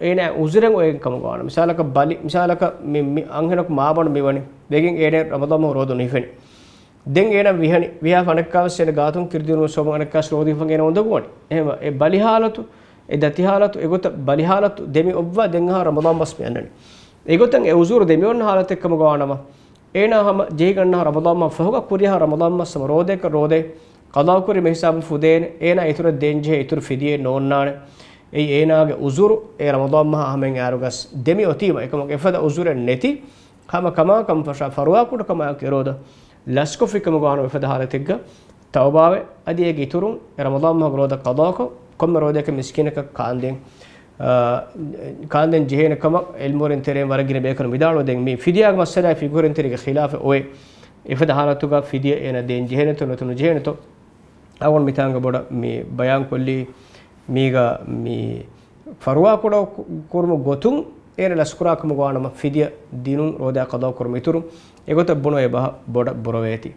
އޭނާ އުޒުރެއް އޮތް ކަމުގަ ވާނަމަ. މިސާލަކަށް ބަލި، މިސާލަކަށް މި، މި އަންހެނަކު މާބަނޑު މިވަނީ. ވެގެން އޭނަ ރަމަޟާން މަހު ރޯދަ ނުހިފެނީ. ދެން އޭނަ ވިހަނި، ވިހާފަ އަނެއްކާވެސް އޭނަ ގާތުން ކިރިދިނުމުން ސަބަބުން އަނެއްކާވެސް ރޯދަ ހިފަން އޭނަ އުނދަގޫވަނީ. އެހެންވެ، އެ ބަލި ހާލަތު، އެ ދަތި ހާލަތު، އެގޮތަށް ބަލި ހާލަތު ދެމި އޮއްވާ ދެން އަހަރު ރަމަޟާން މަސް މި އަންނަނީ. އެގޮތަށް އެ އުޒުރު ދެމިއޮންނަ ހާލަތެއް ކަމުގަ ވާނަމަ، އޭނާ ހަމަ ޖެހިގަންނަ ރަމަޟާން މަހު ފަހުގަ ކުރިއަހަރު ރަމަޟާން މަސް ހަމަ ރޯދައަކަށް ރޯދަ ޤަޟާކުރި މި ހިސާބުން ފުދޭނެ، އޭނާ އިތުރަށް ދޭންޖެހޭ އިތުރު ފިދިޔައެއް ނޯންނާނެ. އެއީ އޭނާގެ އުޒުރު އެ ރަމަޟާން މަހާ ހަމައިން އައިރުގަސް ދެމި އޮތީމަ، އެކަމަކު އެފަދަ އުޒުރެއް ނެތި ހަމަ ކަމާ ކަންފަށާ ފަރުވާކުޑަކަމާއެކު އެ ރޯދަ ލަސްކޮށްފި ކަމުގަ ވާނަމަ އެފަދަ ހާލަތެއްގަ ތައުބާވެ، އަދި އޭގެ އިތުރުން އެ ރަމަޟާން މަހުގެ ރޯދަ ޤަޟާކޮށް، ކޮންމެ ރޯދައަކަށް މިސްކީނަކަށް ކާންދޭން، އާ، ކާންދޭން ޖެހޭނެ ކަމަށް އިލްމުވެރިން ތެރެއިން ވަރަށް ގިނަ ބޭކަލުން ވިދާޅުވެ. ދެން މި ފިދިޔާގެ މައްސަލައާއި ފިޤުހުވެރިން ތެރޭގެ ޚިލާފެއް އޮވޭ. އެފަދަ ހާލަތުގަ ފިދިޔަ އޭނަ ދޭން ޖެހޭނެތޯ ނުދޭން ޖެހޭނެތޯ؟ އަޅުގަނޑު މިތާނގަ ބޮޑަށް މި ބަޔާންކޮށްލީ، މީގަ މި ފަރުވާކުޑަ ކު-، ކުރުމުގެ ގޮތުން އޭނަ ލަސްކުރާ ކަމުގަ ވާނަމަ ފިދިޔަ ދިނުން ރޯދައާ ޤަޟާކުރުމަށް އިތުރުން އެގޮތަށް ބުނު އެބަ ބޮޑަށް ބުރަވޭތީ.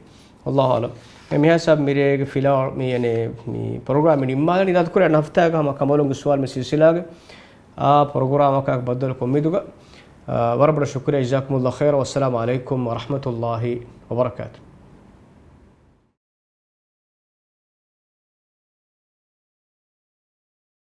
ވައްލާހު އަޢުލަމް. އެ މިހާ ހިސާބުން މިރޭގެ ފިލާ-، މި، ޔަޢުނީ، މި ޕްރޮގްރާމް އިންމާލަނީ އިރާދަކުރޭ ނަހަފްތާގަ ހަމަ ކަނބަލުންގެ ސުވާލު މި ސިލްސިލާގެ އާ ޕްރޮގްރާމަކާ ބައްދަލު ކޮށްމިދުގަ، އާ، ވަރަށް ބޮޑަށް ޝުކުރިއްޔާ. ޖަޒާކުމުﷲ ޚައިރަ. ވައްސަލާމު ޢަލައިކުމް ވަރަޙްމަތުﷲ ވަބަރަކާތު.